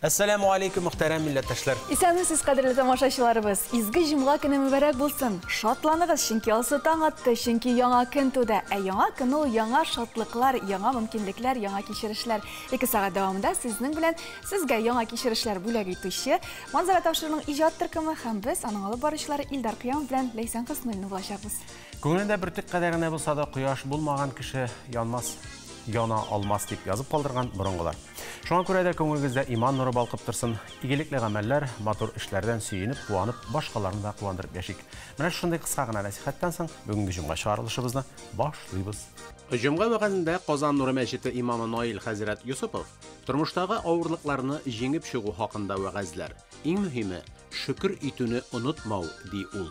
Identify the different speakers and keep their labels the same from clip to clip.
Speaker 1: Әссәләмү алейкум, мөхтәрәм милләттәшләр.
Speaker 2: Исәнмесез, кадерле тамашачыларыбыз. Изге җомга көне мөбарәк булсын. Шатланыгыз, чөнки алсу таң атты, чөнки яңа көн туды. Ә яңа көн ул яңа шатлыклар, яңа мөмкинлекләр, яңа кичерешләр. 2 сәгать дәвамында сезнең белән сезгә яңа кичерешләр бүләк итүче Манзара тапшыруының иҗат төркеме һәм без, аның алып баручылары Илдар Кыямов белән Ләйсән Хөснуллина булачакбыз.
Speaker 1: Күңелендә бөртек кадәр генә булса да кояш булмаган кеше янмас, яна алмас дип язып калдырган борынгылар. Шуңа күрә дә күңелегездә иман нуры балкып торсын, игелекле гамәлләр, матур эшләрдән сөенеп, куанып, башкаларны да куандырып яшик. Менә шушындый кыска гына нәсихәттән соң бүгенге җомга чыгарылышыбызны башлыйбыз. Җомга вәгазендә Казан нуры мәчете имамы Наил хәзрәт Йосыпов тормыштагы авырлыкларны җиңеп чыгу хакында вәгазьләр. Иң мөһиме, шөкер итүне онытмау, ди ул.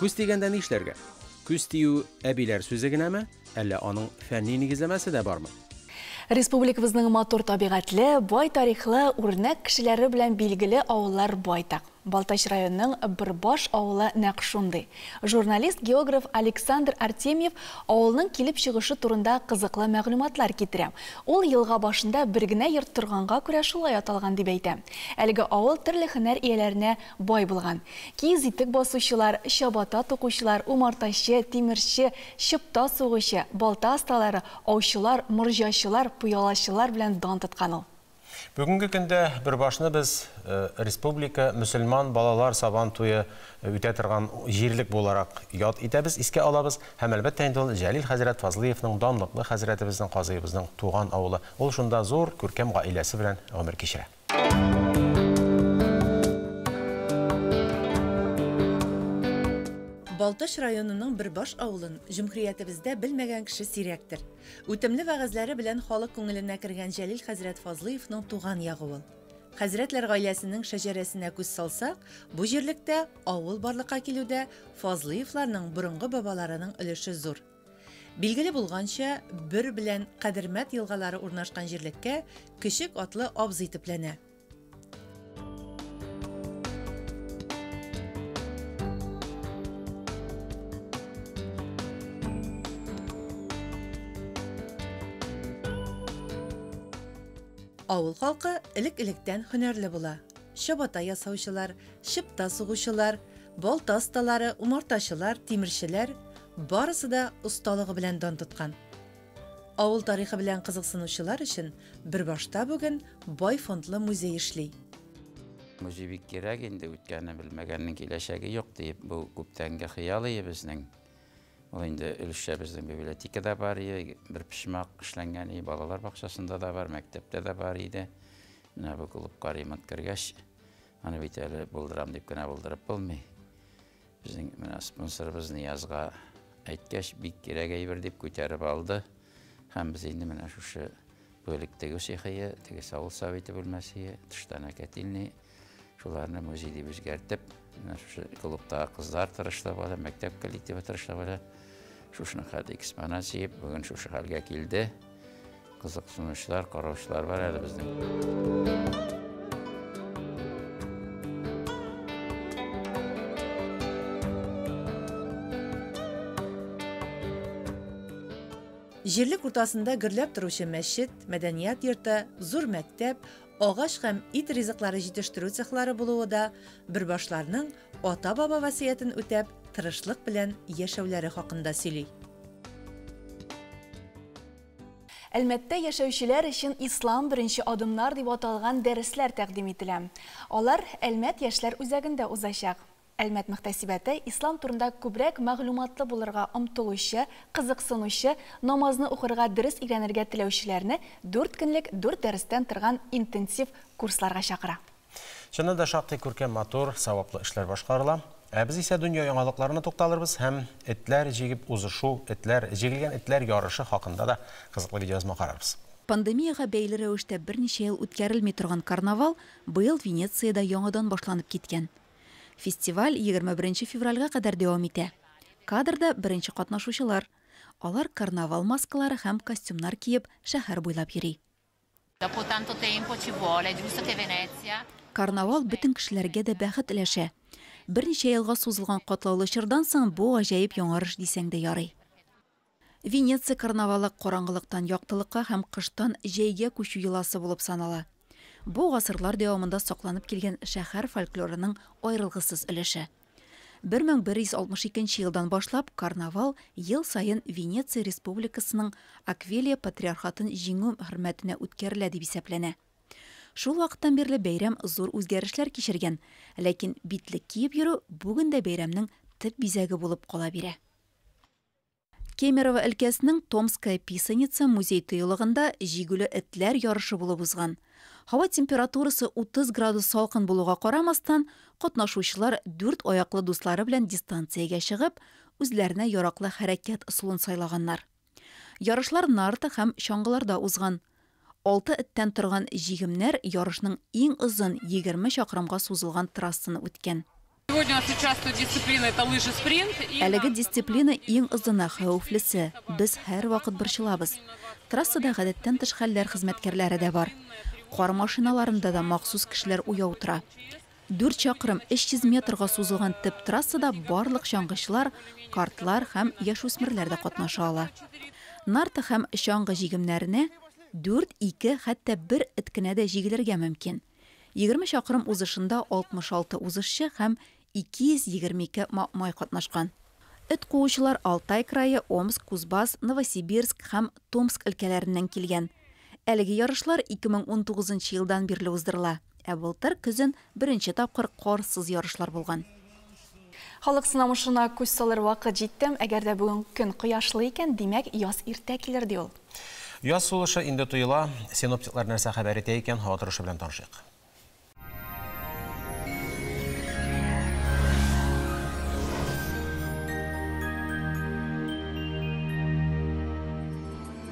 Speaker 1: Күз тигәндә нишләргә? Күз тию әбиләр сүзе генәме, әллә аның фәнни нигезләмәсе дә бармы?
Speaker 2: Республикабызның матур табигатьле, бай тарихлы, үрнәк кешеләре белән билгеле авыллар байтак. Балтач районының Бөрбаш авылы нәкъ шундый. Журналист-географ Александр Артемьев авылның килеп чыгышы турында кызыклы мәгълүматлар китерә. Ул елга башында бер генә йорт торганга күрә шулай аталган дип әйтә. Әлеге авыл төрле һөнәр ияләренә бай булган. Киез итек басучылар, чабата тукучылар, умартачы, тимерче, чыпта сугучы, балта осталары, аучылар, морҗачылар, пыялачылар белән дан тоткан ул.
Speaker 1: Бүгенге көндә Бөрбашны без республика мөселман балалар сабан туе үтә торган җирлек буларак яд итәбез, искә алабыз. Һәм әлбәттә инде ул Җәлил хәзрәт Фазлыевның данлыклы хәзрәтебезнең, казыебызның туган авылы. Ул шунда зур күркәм гаиләсе белән гомер кичерә.
Speaker 3: Балтач районының Бөрбаш авылын җөмһүриятебездә белмәгән кеше сирәктер. Үтемле вәгазьләре белән халык күңеленә кергән Җәлил хәзрәт Фазлыевның туган ягы ул. Хәзрәтләр гаиләсенең шәҗәрәсенә күз салсак, бу җирлектә авыл барлыкка килүдә Фазлыевларның борынгы бабаларының өлеше зур. Билгеле булганча, Бөр белән Кадермәт елгалары урнашкан җирлеккә Көчек атлы абзый төпләнә. Авыл халкы элек-электән һөнәрле була. Чабата ясаучылар, чыпта сугучылар, балта осталары, умартачылар, тимерчеләр барысы да осталыгы белән дан тоткан. Авыл тарихы белән кызыксынучылар өчен Бөрбашта бүген бай фондлы музей эшли.
Speaker 4: Музей бик кирәк инде, үткәнне белмәгәннең киләчәге юк диеп, бу күптәнге хыял ие безнең. Ул инде өлешчә безнең библиотекада бар ие, бер почмак эшләнгән ие, балалар бакчасында да бар, мәктәптә дә бар иде. Менә бу клубка ремонт кергәч, аны бит әле булдырам дип кенә булдырып булмый. Безнең менә спонсорыбыз Ниязга әйткәч, бик кирәк әйбер дип күтәреп алды. Һәм без инде менә шушы бүлек тегү цехые, теге авыл советы бүлмәсе, тыштан котельный, шуларны музей дип үзгәртеп, менә шушы клубтагы кызлар тырышлап ала, мәктәп коллективы тырышлап ала. Шушыны хәтле экспонат җыеп, бүген шушы хәлгә килде. Кызыксынучылар, караучылар бар әле безнең.
Speaker 3: Җирлек уртасында гөрләп торучы мәчет, мәдәният йорты, зур мәктәп, агач һәм ит ризыклары җитештерү цехлары булуы да Бөрбашларның ата-баба васыятен үтәп, тырышлык белән яшәүләре хакында сөйли.
Speaker 2: Әлмәттә яшәүчеләр өчен Ислам беренче адымнар дип аталган дәресләр тәкъдим ителә. Алар Әлмәт яшьләр үзәгендә узачак. Әлмәт мөхтәсибәте ислам турында күбрәк мәгълүматлы булырга омтылучы, кызыксынучы, намазны укырга дөрес өйрәнергә теләүчеләрне 4 көнлек 4 дәрестән торган интенсив курсларга чакыра.
Speaker 1: Чыннан да шактый күркәм, матур, саваплы эшләр башкарыла. Ә без исә дөнья яңалыкларына тукталырбыз һәм этләр җигеп узышу, этләр, җигелгән этләр ярышы хакында да кызыклы видеоязма карарбыз.
Speaker 5: Пандемиягә бәйле рәвештә берничә ел үткәрелми торган карнавал быел Венециядә яңадан башланып киткән. Фестиваль 21 февральгә кадәр дәвам итә. Кадрда беренче катнашучылар. Алар карнавал маскалары һәм костюмнар киеп шәһәр буйлап йөри. Карнавал бөтен кешеләргә дә бәхет өләшә. Берничә елга сузылган катлаулы чордан соң бу гаҗәеп яңарыш дисәң дә ярый. Венеция карнавалы караңгылыктан яктылыкка һәм кыштан җәйгә күчү йоласы булып санала. Бу гасырлар дәвамында сакланып килгән шәһәр фольклорының аерылгысыз өлеше. 1162 елдан башлап карнавал ел саен Венеция Республикасының Аквилия патриархатын җиңү хөрмәтенә үткәрелә дип исәпләнә. Шул вакыттан бирле бәйрәм зур үзгәрешләр кичергән, ләкин битлек киеп йөрү бүген дә бәйрәмнең төп бизәге булып кала бирә. Кемерово өлкәсенең Томская писаница музей тыюлыгында җигүле этләр ярышы булып узган. Һава температурасы 30 градус салкын булуга карамастан, катнашучылар дүрт аяклы дуслары белән дистанциягә чыгып, үзләренә яраклы хәрәкәт ысулын сайлаганнар. Ярышлар нарта һәм чаңгыларда узган. 6 эттән торган җигемнәр ярышның иң озын 20 чакрымга сузылган трассаны үткән.
Speaker 6: Сегодня у нас участвует дисциплина, это лыжи спринт.
Speaker 5: Әлеге дисциплина иң озыны, хәвефлесе. Без һәрвакыт борчылабыз. Трассада гадәттән тыш хәлләр хезмәткәрләре дә бар. Кар машиналарында да махсус кешеләр уяу тора. 4 чакрым 300 метрга сузылган төп трассада барлык чаңгычылар, картлар һәм яшүсмерләр дә катнаша ала. Нарта һәм чаңгы җигемнәренә 4, 2, хәтта 1 эт кенә дә җигелергә мөмкин. 20 чакрым узышында 66 узышчы һәм 222 май катнашкан. Эт куучылар Алтай крае, Омск, Кузбасс, Новосибирск һәм Томск өлкәләреннән килгән. Әлеге ярышлар 2019 елдан бирле уздырыла. Ә былтыр көзен беренче тапкыр карсыз ярышлар булган.
Speaker 2: Халык сынамышына күз салыр вакыт җитте. Әгәр дә бүген көн кояшлы икән, димәк, яз иртә килер ди ул.
Speaker 1: Яз сулышы инде тоела. Синоптиклар нәрсә хәбәр итә икән, һава торышы белән танышыйк.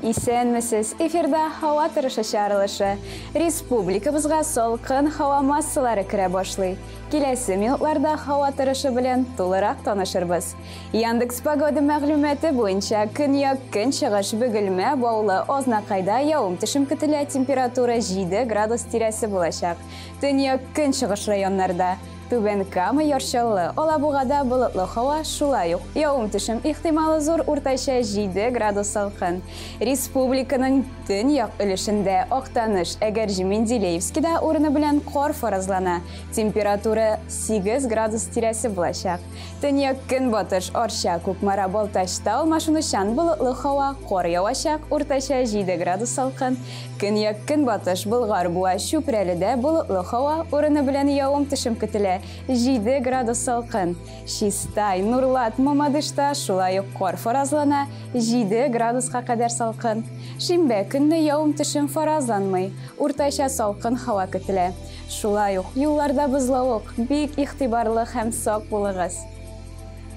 Speaker 7: Исәнмесез, эфирда һава торышы чыгарылышы. Республикабызга салкын һава массалары керә башлый. Киләсе минутларда һава торышы белән тулырак танышырбыз. Яндекс Погода мәгълүматы буенча көньяк-көнчыгыш Бөгелмә, Баулы, Азнакайда явым-төшем көтелә, температура 7 градус тирәсе булачак. Төньяк-көнчыгыш районнарда Түбән Кама, Яр Чаллы, Алабугада болытлы һава, шулай ук явым-төшем ихтималы зур, уртача 7 градус салкын. Республиканың төньяк өлешендә Актаныш, Әгерҗе, Менделеевскида урыны белән кар фаразлана. Температура 8 градус тирәсе булачак. Төньяк-көнбатыш Арча, Кукмара, Балтачта алмашынучан болытлы һава, кар явачак, уртача 7 градус салкын. Көньяк-көнбатыш Болгар, Буа, Чүпрәледә болытлы һава, урыны белән явым-төшем көтелә. 7 градус салкын. Чистай, Нурлат, Мамадышта шулай ук кар фаразлана, 7 градуска кадәр салкын. Шимбә көнне явым-төшем фаразланмый, уртача салкын һава көтелә. Шулай ук юлларда бозлавык, бик игътибарлы һәм сак булыгыз.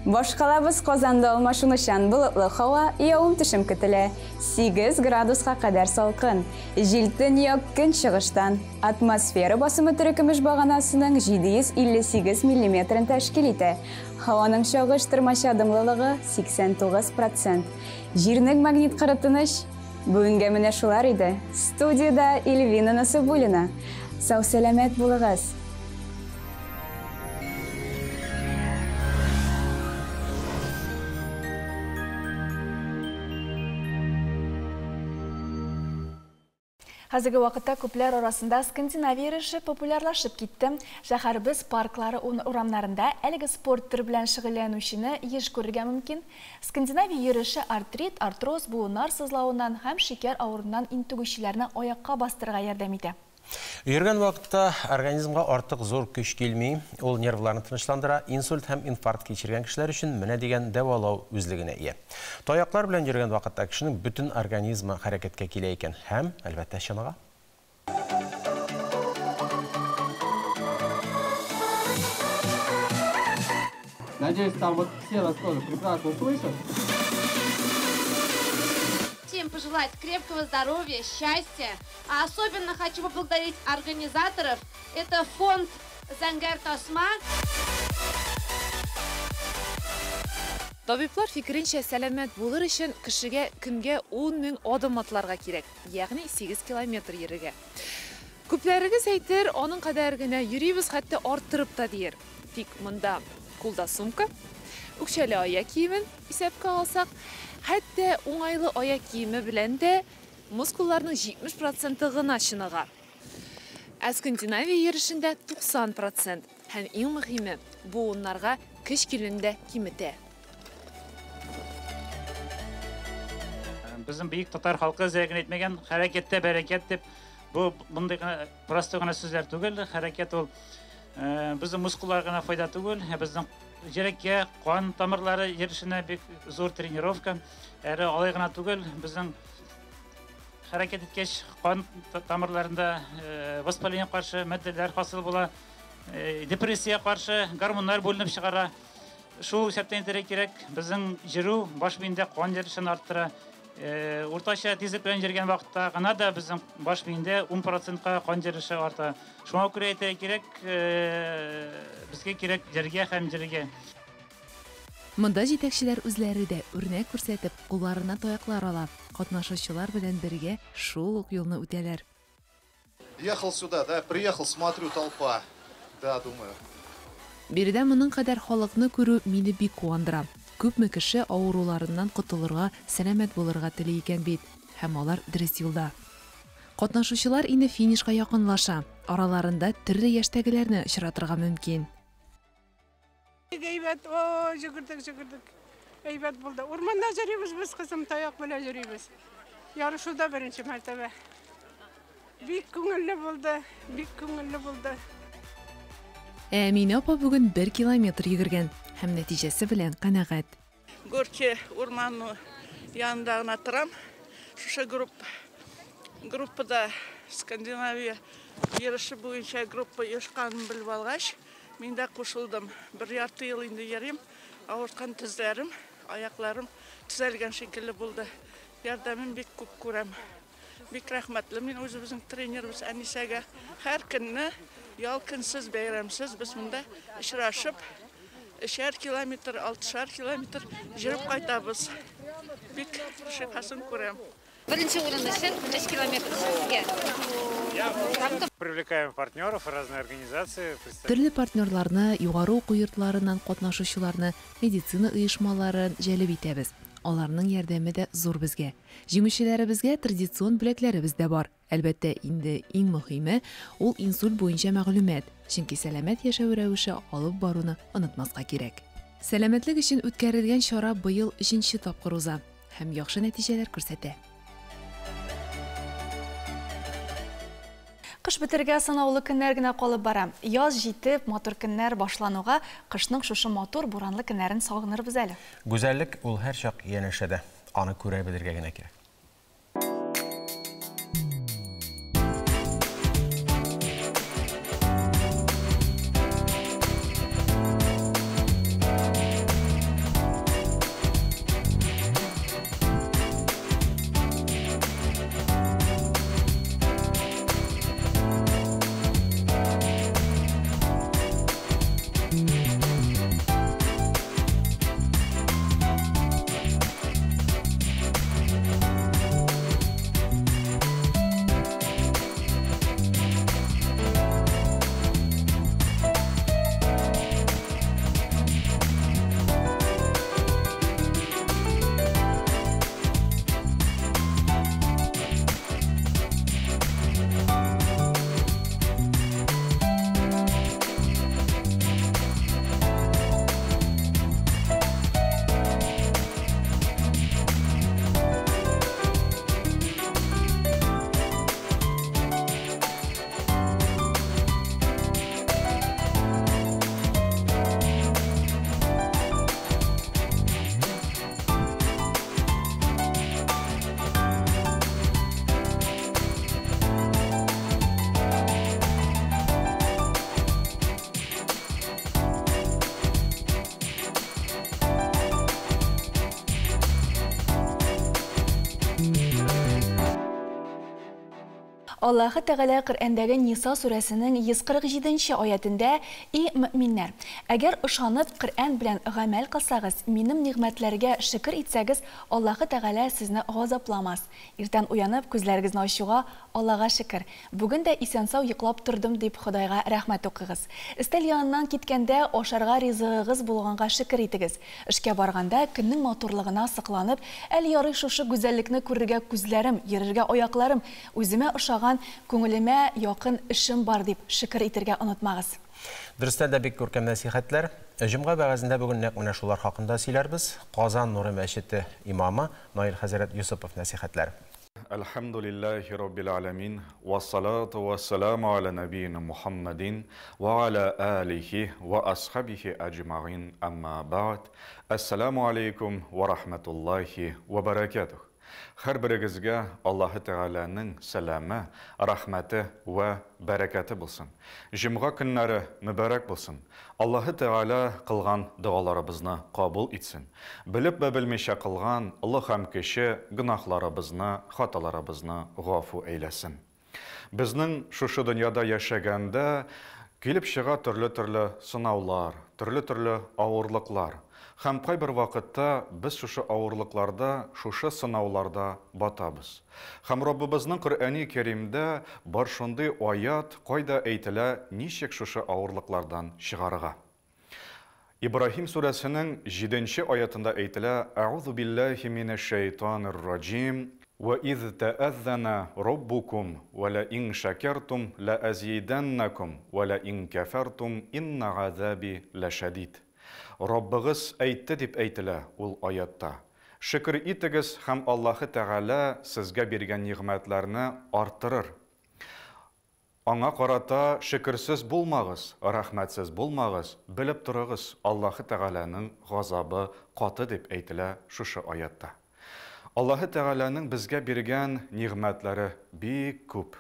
Speaker 7: Башкалабыз Казанда алмашынучан болытлы һава, явым-төшем көтелә. 8 градуска кадәр салкын. Җил төньяк-көнчыгыштан. Атмосфера басымы терекөмеш баганасының 758 миллиметрын тәшкил итә. Һаваның чагыштырмача дымлылыгы 89%. Җирнең магнит кыры тыныч. Бүгенгә менә шулар иде. Студияда Эльвина Насыбуллина. Сау-сәламәт булыгыз.
Speaker 2: Хәзерге вакытта күпләр арасында Скандинавия йөреше популярлашып китте. Шәһәребез парклары урамнарында әлеге спорт төре белән шөгыльләнүчене еш күрергә мөмкин. Скандинавия йөреше артрит, артроз, буыннар сызлавыннан һәм шикәр авыруыннан интегүчеләрне аякка бастырырга ярдәм итә.
Speaker 1: Йөргән вакытта организмга артык зур көч килми, ул нервларны тынычландыра, инсульт һәм инфаркт кичергән кешеләр өчен менә дигән дәвалау үзлегенә ия. Таяклар белән йөргән вакытта кешенең бөтен организмы хәрәкәткә килә икән һәм, әлбәттә, чыныга.
Speaker 8: Надеюсь, там вот все вас тоже прекрасно слышат.
Speaker 9: Всем пожелать крепкого здоровья, счастья. А особенно хочу поблагодарить организаторов. Это фонд Зәңгәр Тасма.
Speaker 6: Табиблар фикеренчә, сәламәт булыр өчен кешегә көнгә 10 000 адым атларга кирәк, ягъни 8 километр йөрергә. Күпләрегез әйтер, аның кадәр генә йөрибез, хәтта арттырып та дияр. Тик монда кулда сумка, үкчәле аяк киемен исәпкә алсак, хәтта уңайлы аяк киеме белән дә мускулларның 70% гына чыныга. Ә Скандинавия йөрешендә 90 процент. Һәм иң мөһиме, буыннарга көч килүне дә киметә.
Speaker 10: Безнең бөек татар халкы зря генә әйтмәгән, хәрәкәттә бәрәкәт дип. Бу мондый гына простой гына сүзләр түгел. Хәрәкәт ул безнең мускулларга гына файда түгел, ә безнең йөрәккә, кан тамырлары йөрешенә бик зур тренировка. Әле алай гына түгел, безнең хәрәкәт иткәч, кан тамырларында воспаление каршы матдәләр хасил була, депрессия каршы гормоннар бүленеп чыгара. Шул исәптән әйтергә кирәк, безнең йөрү баш миендә кан йөрешен арттыра. Уртача тизлек белән йөргән вакытта гына да безнең баш миендә 10 процентка кан йөреше арта. Шуңа күрә әйтергә кирәк, безгә кирәк йөрергә һәм йөрергә.
Speaker 6: Монда җитәкчеләр үзләре дә үрнәк күрсәтеп, кулларына таяклар ала. Катнашучылар белән бергә шул ук юлны үтәләр.
Speaker 11: Ехал сюда, да, приехал, смотрю, толпа. Да, думаю.
Speaker 6: Биредә моның кадәр халыкны күрү мине бик куандыра. Күпме кеше авыруларыннан котылырга, сәламәт булырга тели икән бит. Һәм алар дөрес юлда. Катнашучылар инде финишка якынлаша. Араларында төрле яшьтәгеләрне очратырга мөмкин.
Speaker 12: Әйбәт, о, йөгердек, йөгердек. Әйбәт булды. Урманда йөрибез без, кызым, таяк белән йөрибез. Ярышуда беренче мәртәбә. Бик күңелле булды, бик күңелле булды.
Speaker 6: Ә Әминә апа бүген 1 километр йөгергән һәм нәтиҗәсе белән канәгать.
Speaker 13: Горки урманы янында гына торам. Шушы группада Скандинавия йөреше буенча группа оешканын белеп алгач, мин дә кушылдым. Бер ярты ел инде йөрим. Авырткан тезләрем, аякларым төзәлгән шикелле булды. Ярдәмен бик күп күрәм. Бик рәхмәтле мин үзебезнең тренерыбыз Әнисәгә. Һәр көнне ял көнсез, бәйрәмсез без монда очрашып, 3 километр, 6 километр йөреп кайтабыз. Бик шифасын күрәм.
Speaker 9: Беренче урын өчен 3 километр сезгә.
Speaker 14: Привлекаем партнеров, разные организации.
Speaker 6: Төрле партнерларны, югары уку йортларыннан катнашучыларны, медицина оешмаларын җәлеп итәбез. Аларның ярдәме дә зур безгә. Җиңүчеләребезгә традицион бүләкләребез дә бар. Әлбәттә, инде иң мөһиме ул инсульт буенча мәгълүмат. Чөнки сәламәт яшәү рәвеше алып баруны онытмаска кирәк. Сәламәтлек өчен үткәрелгән чара быел 3нче тапкыр уза һәм яхшы нәтиҗәләр күрсәтә.
Speaker 2: Кыш бетергә санаулы көннәр генә калып бара. Яз җитеп, матур көннәр башлануга кышның шушы матур буранлы көннәрен сагынырбыз әле.
Speaker 1: Гүзәллек ул һәрчак янәшәдә. Аны күрә белергә генә кирәк.
Speaker 2: Аллаһы Тәгалә Коръәндәге Ниса сүрәсенең 147-нче аятендә: "И мөминнәр, әгәр ышанып Коръән белән гамәл кылсагыз, минем нигъмәтләргә шөкер итсәгез, Аллаһы Тәгалә сезне газапламас. Иртән уянып, күзләрегезне ачуга Аллага шөкер, бүген дә исән-сау йоклап тордым, дип Ходайга рәхмәт укыгыз. Өстәл яныннан киткәндә ашарга ризыгыгыз булганга шөкер итегез. Эшкә барганда көннең матурлыгына сокланып, әле ярый шушы гүзәллекне күрергә күзләрем, йөрергә аякларым, үземә ошаган, күңелемә якын эшем бар, дип шөкер итергә онытмагыз.
Speaker 1: Дөрестән дә бик күркәм нәсыйхәтләр. Җомга вәгазендә бүген нәкъ менә шулар хакында сөйләрбез. Казан нуры мәчете имамы Наил хәзрәт Йосыпов нәсыйхәтләр.
Speaker 15: Әлхәмдүлилләһи роббил аләмин, вәссалату вәссәламу аля нәбиина Мухаммадин вә аля алихи вә асхабихи әҗмәгыйн, әмма бәгъд, Әссәламу алейкум вә рахмәтуллаһи вә бәрәкәтүһ. Һәрберегезгә Аллаһы Тәгаләнең сәламе, рәхмәте вә бәрәкәте булсын. Җомга көннәре мөбарәк булсын. Аллаһы Тәгалә кылган догаларыбызны кабул итсен. Белеп вә белмичә кылган олы һәм кече гөнаһларыбызны, хаталарыбызны гафу әйләсен. Безнең шушы дөньяда яшәгәндә килеп чыга төрле-төрле сынаулар, төрле-төрле авырлыклар. Һәм кайбер вакытта без шушы авырлыкларда, шушы сынауларда батабыз. Һәм Раббыбызның Коръәни Кәримдә бар шундый аят, кайда әйтелә ничек шушы авырлыклардан чыгарга. Ибраһим сүрәсенең җиденче аятында әйтелә, Әгъузу биллаһи минәш-шәйтанир раҗим, Вә из тәәззәнә роббукум вә лә ин шәкәртум лә әзидәннәкум вә лә ин кәфәртум иннә газаби ләшәдид. Раббыгыз әйтте дип әйтелә ул аятта. Шөкер итегез һәм Аллаһы Тәгалә сезгә биргән нигъмәтләрне арттырыр. Аңа карата шөкерсез булмагыз, рәхмәтсез булмагыз, белеп торыгыз, Аллаһы Тәгаләнең газабы каты дип әйтелә шушы аятта. Аллаһы Тәгаләнең безгә биргән нигъмәтләре бик күп,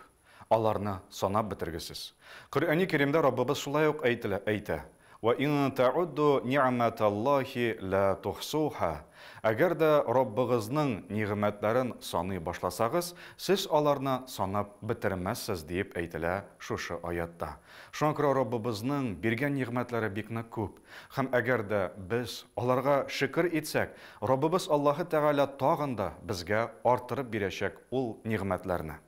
Speaker 15: аларны санап бетергесез. Коръәни Кәримдә Раббыбыз шулай ук әйтелә, әйтә, Вә ин тәүдду ни'мәталлаһи лә тухсуһа, Әгәр дә Раббыгызның нигъмәтләрен саный башласагыз, сез аларны санап бетермәссез, диеп әйтелә шушы аятта. Шуңа күрә Раббыбызның биргән нигъмәтләре бик нык күп. Һәм әгәр дә без аларга шөкер итсәк, Раббыбыз Аллаһы Тәгалә тагын да безгә арттырып бирәчәк ул нигъмәтләрне.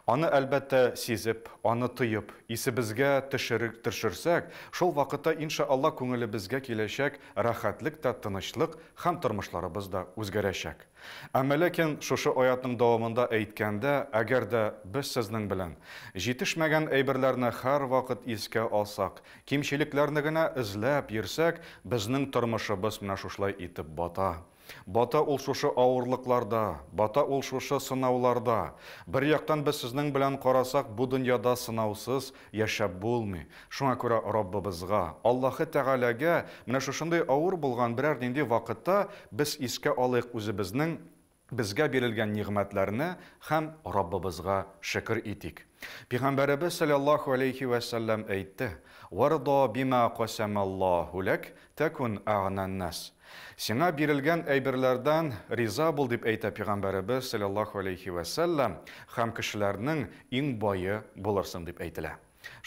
Speaker 15: Аны, әлбәттә, сизеп, аны тоеп, исебезгә төшерсәк, шул вакытта, инша Алла, күңелебезгә киләчәк рәхәтлек тә, тынычлык һәм тормышларыбыз да үзгәрәчәк. Әмма ләкин шушы аятның дәвамында әйткәндә, әгәр дә без сезнең белән җитешмәгән әйберләрне һәрвакыт искә алсак, кимчелекләрне генә эзләп йөрсәк, безнең тормышыбыз менә шушылай итеп бата. Бата ул шушы авырлыкларда, бата ул шушы сынауларда. Бер яктан без сезнең белән карасак, бу дөньяда сынаусыз яшәп булмый. Шуңа күрә Раббыбызга, Аллаһы Тәгаләгә менә шушындый авыр булган берәр нинди вакытта без искә алыйк үзебезнең безгә бирелгән нигъмәтләрне һәм Раббыбызга шөкер итик. Пигамбәребез салләллаһу алейһи вә сәлләм әйтте, Варда бима касәмәллаһу ләк тәкүн әгънән-нәс. Сиңа бирелгән әйберләрдән риза бул, дип әйтә пигамбәребез салләллаһу алейһи вә сәлләм, һәм кешеләрнең иң бае булырсың, дип әйтелә.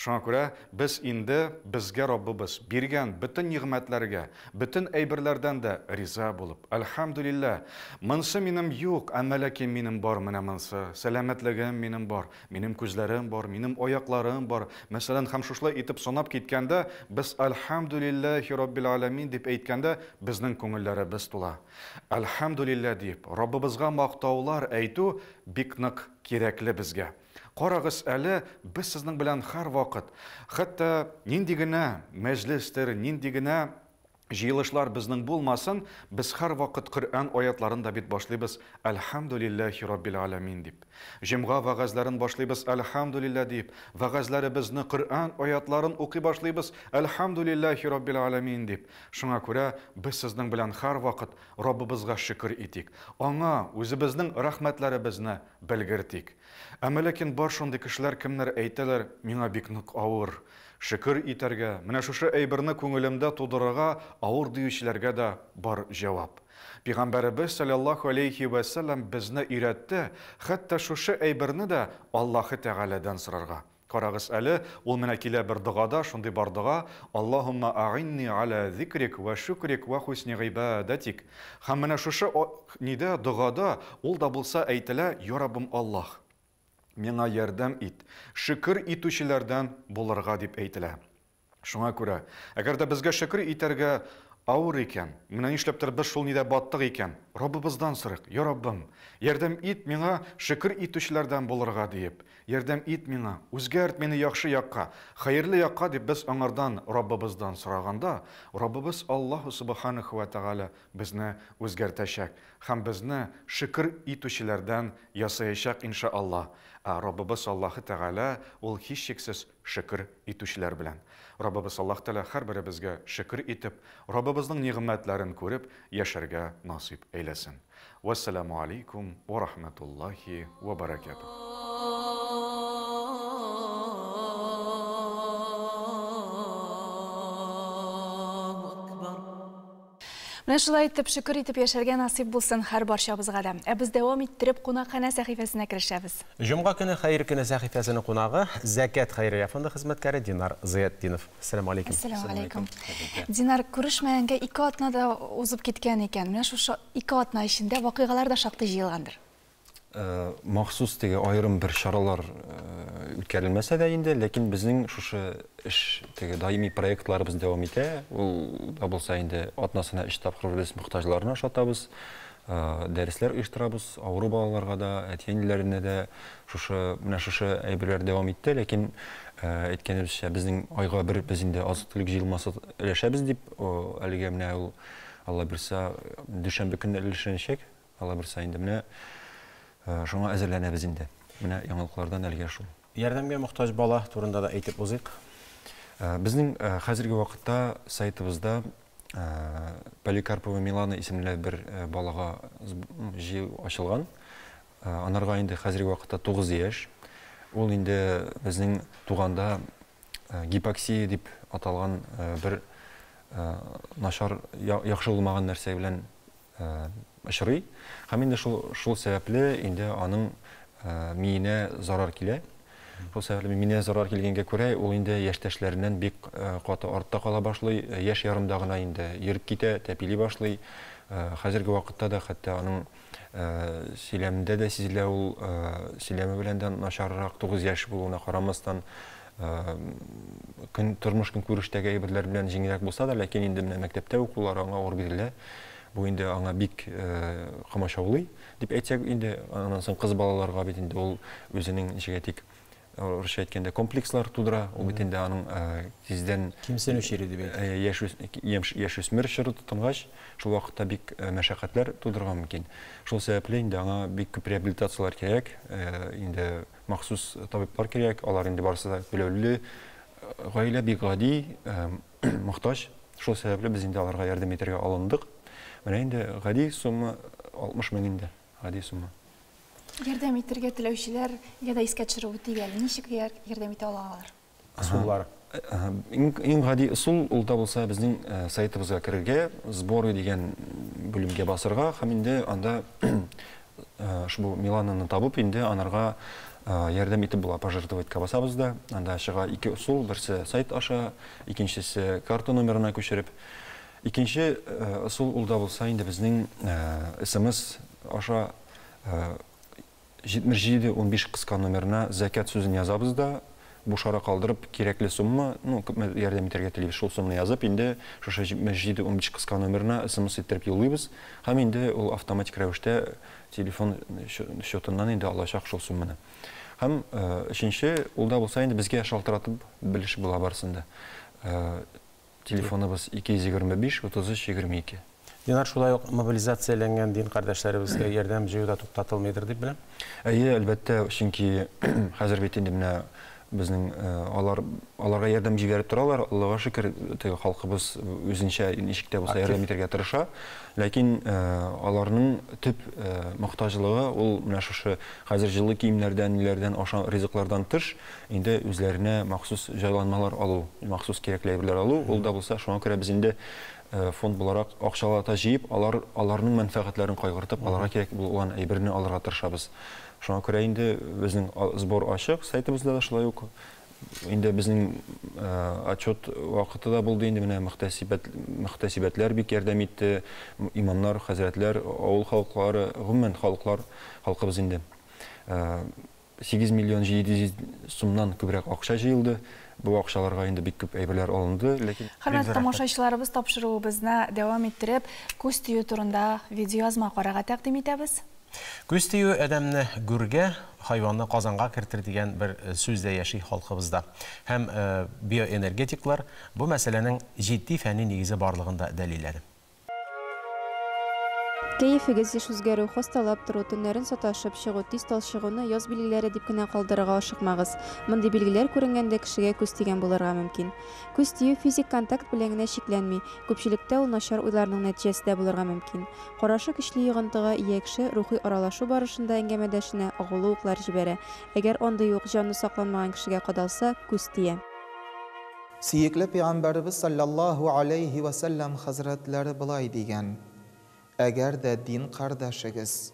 Speaker 15: Шуңа күрә без инде безгә Раббыбыз биргән бөтен нигъмәтләргә, бөтен әйберләрдән дә риза булып, Әлхәмдүлилләһ, монсы минем юк, әмма ләкин минем бар менә монсы, сәламәтлегем минем бар, минем күзләрем бар, минем аякларым бар, мәсәлән, һәм шушылай итеп санап киткәндә, без Әлхәмдүлилләһи Раббил Галәмин дип әйткәндә, безнең күңелләребез тула. Әлхәмдүлилләһ диеп, Раббыбызга мактаулар әйтү бик нык кирәкле безгә. Карагыз әле, без сезнең белән һәрвакыт, хәтта нинди генә мәҗлестер, нинди генә җыелышлар безнең булмасын, без һәрвакыт Коръән аятларын да бит башлыйбыз Әлхәмдүлилләһи Раббил Галәмин дип. Җомга вәгазьләрен башлыйбыз Әлхәмдүлилләһ дип, вәгазьләребезне Коръән аятларын укый башлыйбыз Әлхәмдүлилләһи Раббил Галәмин дип. Шуңа күрә без сезнең белән һәрвакыт Раббыбызга шөкер итик, Аңа үзебезнең рәхмәтләребезне белгертик. Әмма ләкин бар шундый кешеләр, кемнәр әйтәләр, миңа бик нык авыр, шөкер итәргә, менә шушы әйберне күңелемдә тудырырга авыр диючеләргә дә бар җавап. Пигамбәребез салләллаһу алейһи вә сәлләм безне өйрәтте, хәтта шушы әйберне дә Аллаһы Тәгаләдән сорарга. Карагыз әле, ул менә килә бер догада, шундый бар дога, Аллаһумма агинни аля зикрик вә шүкрик вә хусни гыйбадәтик. Һәм менә шушы нидә, догада, ул да булса әйтелә, Я Раббым Аллаһ! Миңа ярдәм ит, шөкер итүчеләрдән булырга, дип әйтелә. Шуңа күрә, әгәр дә безгә шөкер итәргә авыр икән, менә нишләптер без шул нидә баттык икән, Раббыбыздан сорыйк, Я Раббым, ярдәм ит миңа шөкер итүчеләрдән булырга, диеп, ярдәм ит миңа, үзгәрт мине яхшы якка, хәерле якка, дип без аңардан, Раббыбыздан сораганда, Раббыбыз Аллаһу Сүбхәнәһү вә Тәгалә безне үзгәртәчәк һәм безне шөкер итүчеләрдән ясаячак, инша Аллаһ. Ә Раббыбыз Аллаһы Тәгалә ул һичшиксез шөкер итүчеләр белән. Раббыбыз Аллаһ Тәгалә һәрберебезгә шөкер итеп, Раббыбызның нигъмәтләрен күреп яшәргә насыйп әйләсен. Вәссәламү алейкум вә рахмәтуллаһи вә бәрәкәтүһ.
Speaker 2: Менә шулай итеп, шөкер итеп яшәргә насыйп булсын һәр барчабызга да. Ә без дәвам иттереп кунакханә сәхифәсенә керешәбез.
Speaker 1: Җомга көне Хәер көне сәхифәсенең кунагы, Зәкят хәйрия фонды хезмәткәре Динар Зыятдинов. Әссәламү алейкум.
Speaker 2: Әссәламү алейкум. Динар, күрешмәгәнгә ике атна да узып киткән икән. Менә шушы ике атна эчендә вакыйгалар да шактый җыелгандыр.
Speaker 16: Махсус теге аерым бер чаралар үткәрелмәсә дә инде, ләкин безнең шушы эш теге даими проектларыбыз дәвам итә. Ул да булса инде атнасына өч тапкыр без мохтаҗларны ашатабыз, дәресләр оештырабыз, авыру балаларга да, әти-әниләренә дә шушы менә шушы әйберләр дәвам итте. Ләкин әйткәнебезчә, безнең айга бер без инде азык-төлек җыелмасы өләшәбез дип, әлегә менә ул Алла бирса, дүшәмбе көнне өләшенәчәк. Алла бирса инде менә шуңа әзерләнәбез инде. Менә яңалыклардан әлегә шул.
Speaker 1: Ярдәмгә мохтаҗ бала турында да әйтеп узыйк.
Speaker 16: Безнең хәзерге вакытта сайтыбызда Поликарпова Милана исемле бер балага җыю ачылган. Анарга инде хәзерге вакытта 9 яшь. Ул инде безнең туганда гипоксия дип аталган бер начар, яхшы булмаган нәрсә белән очрый. Һәм инде шул, шул сәбәпле инде аның миенә зарар килә. Шул сәбәпле миенә зарар килгәнгә күрә, ул инде яшьтәшләреннән бик каты артта кала башлый. Яшь ярымда гына инде йөреп китә, тәпили башлый. Хәзерге вакытта да хәтта аның сөйләмендә дә сизелә ул, сөйләме белән дә начаррак, 9 яшь булуына карамастан, көн тормыш көнкүрештәге әйберләр белән җиңелрәк булса да, ләкин инде менә мәктәптә укулары аңа авыр бирелә. Бу инде аңа бик комачаулый, дип әйтсәк инде, аннан соң кыз балаларга бит инде ул үзенең, ничек әйтик, урысча әйткәндә, комплекслар тудыра. Ул бит инде аның тиздән
Speaker 1: кимсенү чире дип
Speaker 16: әйтик. Яшүсмер чоры тотынгач, шул вакытта бик мәшәкатьләр тудырырга мөмкин. Шул сәбәпле инде аңа бик күп реабилитацияләр кирәк, инде махсус табиблар кирәк, алар инде барысы да түләүле. Гаилә бик гади, мохтаҗ. Шул сәбәпле без инде аларга ярдәм итәргә алындык. Менә инде гади сумма 60 мең инде, гади сумма.
Speaker 2: Ярдәм итәргә теләүчеләргә дә искә төшереп үтик әле, ничек ярдәм итә ала алар?
Speaker 1: Ысуллар.
Speaker 16: Иң гади ысул, ул да булса безнең сайтыбызга керергә, сборы дигән бүлемгә басырга һәм инде анда ошбу Милананы табып, инде анарга ярдәм итеп була. Пожертвоватька басабыз да, анда чыга ике ысул, берсе сайт аша, икенчесе карта номерына күчереп. Икенче ысул ул да булса инде безнең смс аша 77 15 кыска номерына зәкят сүзен язабыз да, буш ара калдырып, кирәкле сумма, ну, күпме ярдәм итәргә телибез, шул сумманы язып, инде шушы 77 15 кыска номерына смс иттереп юллыйбыз һәм инде ул автоматик рәвештә телефон счетыннан инде алачак шул сумманы. Һәм өченче, ул да булса инде безгә шалтыратып белешеп була барысын да. Телефоныбыз 225 33 22.
Speaker 1: Динар, шулай ук мобилизацияләнгән дин кардәшләребезгә ярдәм җыю да туктатылмыйдыр дип беләм.
Speaker 16: Әйе, әлбәттә, чөнки хәзер бит инде менә безнең алар аларга ярдәм җибәреп торалар. Аллага шөкер, теге халкыбыз үзенчә ничек тә булса ярдәм итәргә тырыша. Ләкин аларның төп мохтаҗлыгы ул менә шушы хәзер җылы киемнәрдән, ниләрдән, аша ризыклардан тыш, инде үзләренә махсус җайланмалар алу, махсус кирәкле әйберләр алу, ул да булса, шуңа күрә без инде фонд буларак акчалата җыеп, алар аларның мәнфәгатьләрен кайгыртып, аларга кирәк булган әйберне алырга тырышабыз. Шуңа күрә инде безнең сбор ачык, сайтыбызда да шулай ук. Инде безнең отчет вакыты да булды инде, менә мөхтәсибәт, мөхтәсибәтләр бик ярдәм итте, имамнар, хәзрәтләр, авыл халыклары, гомумән халыклар, халкыбыз инде. 8 миллион 700 сумнан күбрәк акча җыелды. Бу акчаларга инде бик күп әйберләр алынды, ләкин
Speaker 2: Хөрмәтле тамашачыларыбыз, тапшыруыбызны дәвам иттереп, күз тию турында видеоязма карарга тәкъдим итәбез.
Speaker 1: Күз тию адәмне гүргә, хайванны казанга кертер дигән бер сүз дә яши халкыбызда. Һәм биоэнергетиклар бу мәсьәләнең җитди фәнни нигезе барлыгын да дәлилләде.
Speaker 17: Кәефегез еш үзгәрү, хасталап тору, төннәрен саташып чыгу, тиз талчыгуны яз билгеләре дип кенә калдырырга ашыкмагыз. Мондый билгеләр күренгәндә кешегә күз тигән булырга мөмкин. Күз тию физик контакт белән генә чикләнми, күпчелектә ул начар уйларның нәтиҗәсе дә булырга мөмкин. Карашы көчле йогынтыга ия кеше рухи аралашу барышында әңгәмәдәшенә агулы уклар җибәрә. Әгәр андый ук җаны сакланмаган кешегә кадалса, күз тия.
Speaker 18: Сөекле Пәйгамбәребез салләллаһу аләйһи вә сәлләм хәзрәтләре болай дигән, Әгәр дә дин кардәшегез,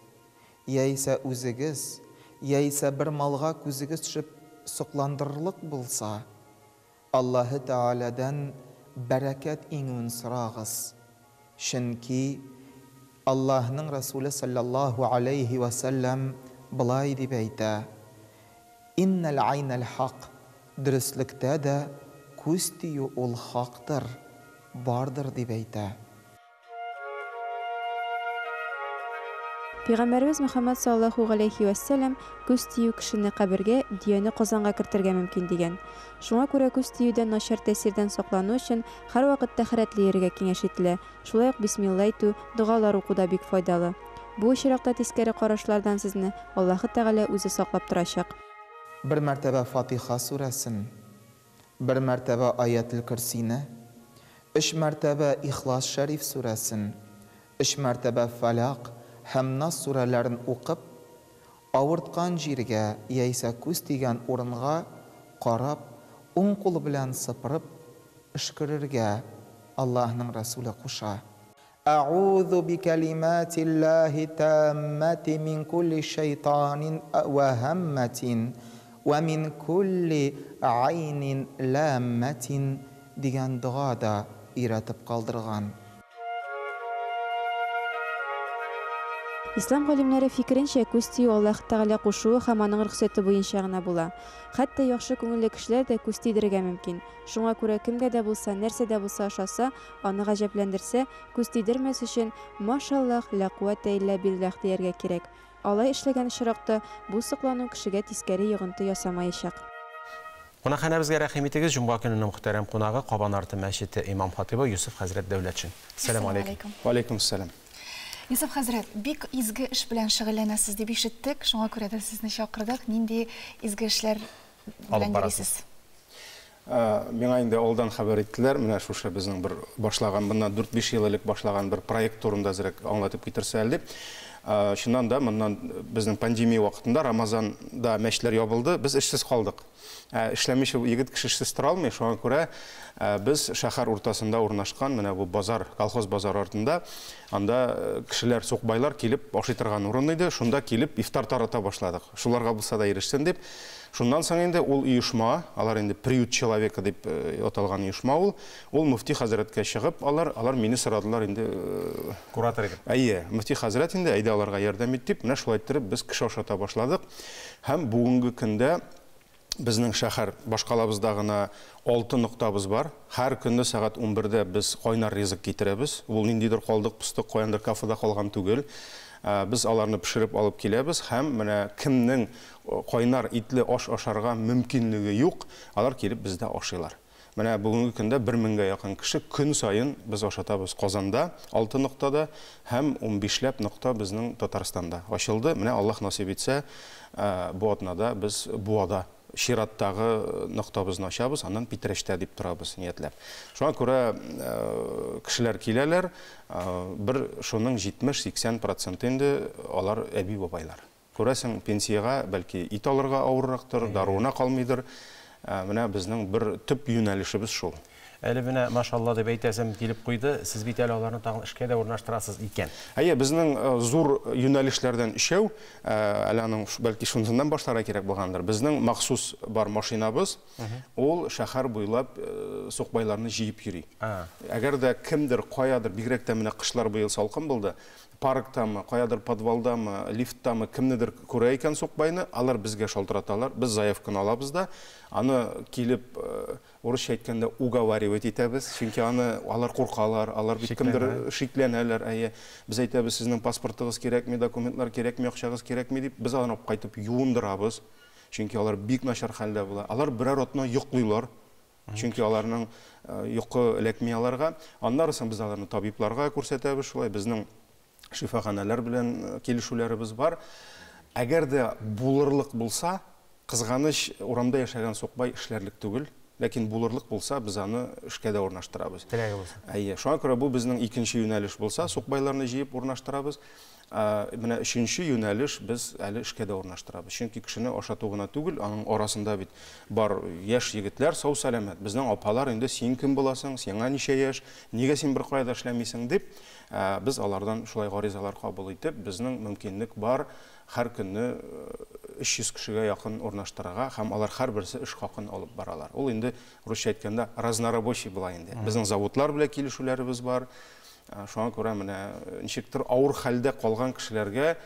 Speaker 18: яисә үзегез, яисә бер малга күзегез төшеп сокландырырлык булса, Аллаһы Тәгаләдән бәрәкәт иңүен сорагыз. Чөнки Аллаһның Рәсүле салләллаһу аләйһи вә сәлләм болай дип әйтә, Иннәл гайнәл хак, дөреслектә дә күз тию ул хактыр, бардыр, дип әйтә.
Speaker 17: Пәйгамбәребез Мөхәммәд салләллаһу галәйһи вә сәлләм, Күз тию кешене кабергә, дөяне казанга кертергә мөмкин, дигән. Шуңа күрә күз тиюдән начар тәэсирдән саклану өчен һәрвакыт тәһарәтле йөрергә киңәш ителә, шулай ук бисмилла әйтү, догалар уку да бик файдалы. Бу очракта тискәре карашлардан сезне Аллаһы Тәгалә үзе саклап торачак.
Speaker 18: Бер мәртәбә Фатиха сүрәсен, бер мәртәбә Аятел-Көрсине, өч мәртәбә Ихлас шәриф сүрәсен, өч мәртәбә Фәлак һәм Нас сүрәләрен укып, авырткан җиргә яисә күз тигән урынга карап, уң кул белән сыпырып өшкерергә Аллаһның Рәсүле куша. Әгъузу бикәлиматиллаһи таммати мин кулли шайтанин вә һәммәтин вә мин кулли гайнин ламмәтин дигән дога да өйрәтеп калдырган.
Speaker 17: Ислам галимнәре фикеренчә, күз тию Аллаһ Тәгалә кушуы һәм аның рөхсәте буенча гына була. Хәтта яхшы күңелле кешеләр дә күз тидерергә мөмкин. Шуңа күрә кемгә дә булса, нәрсә дә булса ошаса, аны гаҗәпләндерсә, күз тидермәс өчен, Машаллаһ, лә куәтә иллә билләһ дияргә кирәк. Алай эшләгән очракта, бу соклану кешегә тискәре йогынты ясамаячак.
Speaker 1: Кунакханәбезгә рәхим итегез, җомга көненең мөхтәрәм кунагы, Кабан арты мәчете имам-хатыйбы Йосыф хәзрәт Дәүләтшин. Әссәламү алейкум.
Speaker 19: Вә алейкум әссәлам.
Speaker 2: Йосыф хәзрәт, бик изге эш белән шөгыльләнәсез дип ишеттек, шуңа күрә дә сезне чакырдык. Нинди изге эшләр белән йөрисез?
Speaker 19: Миңа инде алдан хәбәр иттеләр, менә шушы безнең бер башлаган, моннан дүрт-биш ел элек башлаган бер проект турында әзрәк аңлатып китерсә әле дип. Чыннан да, моннан безнең пандемия вакытында Рамазанда мәчетләр ябылды, без эшсез калдык. Эшләмичә егет кеше эшсез тора алмый, шуңа күрә без шәһәр уртасында урнашкан менә бу базар, колхоз базары артында, анда кешеләр, сукбайлар килеп ашый торган урын иде, шунда килеп ифтар тарата башладык. Шуларга булса да ирешсен дип. Шуннан соң инде ул оешма, алар инде Приют человека дип аталган оешма ул, ул мөфти хәзрәткә чыгып, алар, алар мине сорадылар инде.
Speaker 1: Куратор итеп.
Speaker 19: Әйе, мөфти хәзрәт инде, әйдә аларга ярдәм ит дип, менә шулай иттереп без кеше ашата башладык. Һәм бүгенге көндә безнең шәһәр башкалабызда гына алты ноктабыз бар. Һәр көнне сәгать унбердә без кайнар ризык китерәбез. Ул ниндидер калдык-постык, каяндыр кафеда калган түгел. Без аларны пешереп алып киләбез һәм менә кемнең кайнар итле аш ашарга мөмкинлеге юк, алар килеп бездә ашыйлар. Менә бүгенге көндә бер меңгә якын кеше көн саен без ашатабыз Казанда, алты ноктада һәм унбишләп нокта безнең Татарстанда ачылды. Менә Аллаһ насыйп итсә, бу атнада без Буада чираттагы ноктабызны ачабыз, аннан Питрәчтә дип торабыз ниятләп. Шуңа күрә кешеләр киләләр, бер шуның 70-80 проценты инде алар әби-бабайлар. Күрәсең, пенсиягә, бәлки, ит алырга авыррактыр, даруына калмыйдыр. Менә безнең бер төп юнәлешебез шул.
Speaker 1: Әле менә машалла дип әйтәсем килеп куйды, сез бит әле аларны тагын эшкә дә урнаштырасыз икән.
Speaker 19: Әйе, безнең зур юнәлешләрдән өчәү, әле аның бәлки шунысыннан башларга кирәк булгандыр. Безнең махсус бар машинабыз, ул шәһәр буйлап сукбайларны җыеп йөри. Әгәр дә кемдер каядыр, бигрәк тә менә кышлар быел салкын булды, парктамы, каядыр подвалдамы, лифттамы кемнедер күрә икән сукбайны, алар безгә шалтыраталар, без заявканы алабыз да, аны килеп Урысча әйткәндә, уговаривать итәбез, чөнки аны алар куркалар, алар бит кемдер шикләнәләр, әйе. Без әйтәбез, сезнең паспортыгыз кирәкми, документлар кирәкми, акчагыз кирәкми дип, без аларны алып кайтып юындырабыз, чөнки алар бик начар хәлдә була. Алар берәр атна йоклыйлар, чөнки аларның йокы эләкми аларга. Аннары соң без аларны табибларга күрсәтәбез, шулай безнең шифаханәләр белән килешүләребез бар. Әгәр дә булырлык булса, кызганыч, урамда яшәгән сукбай эшләрлек түгел, ләкин булырлык булса, без аны эшкә дә урнаштырабыз.
Speaker 1: Теләге булса.
Speaker 19: Әйе, шуңа күрә бу безнең икенче юнәлеш булса, сукбайларны җыеп урнаштырабыз. Менә өченче юнәлеш без әле эшкә дә урнаштырабыз. Чөнки кешене ашату гына түгел, аның арасында бит бар яшь егетләр сау-сәламәт. Безнең апалар инде син кем буласың, сиңа ничә яшь, нигә син беркая да эшләмисең дип, Без алардан шулай гаризалар кабул итеп, безнең мөмкинлек бар һәр көнне 300 кешегә якын урнаштырырга һәм алар һәрберсе эш хакын алып баралар. Ул инде, русча әйткәндә, разнорабочий була инде. Безнең заводлар белән килешүләребез бар. Шуңа күрә менә ничектер авыр хәлдә калган кешеләргә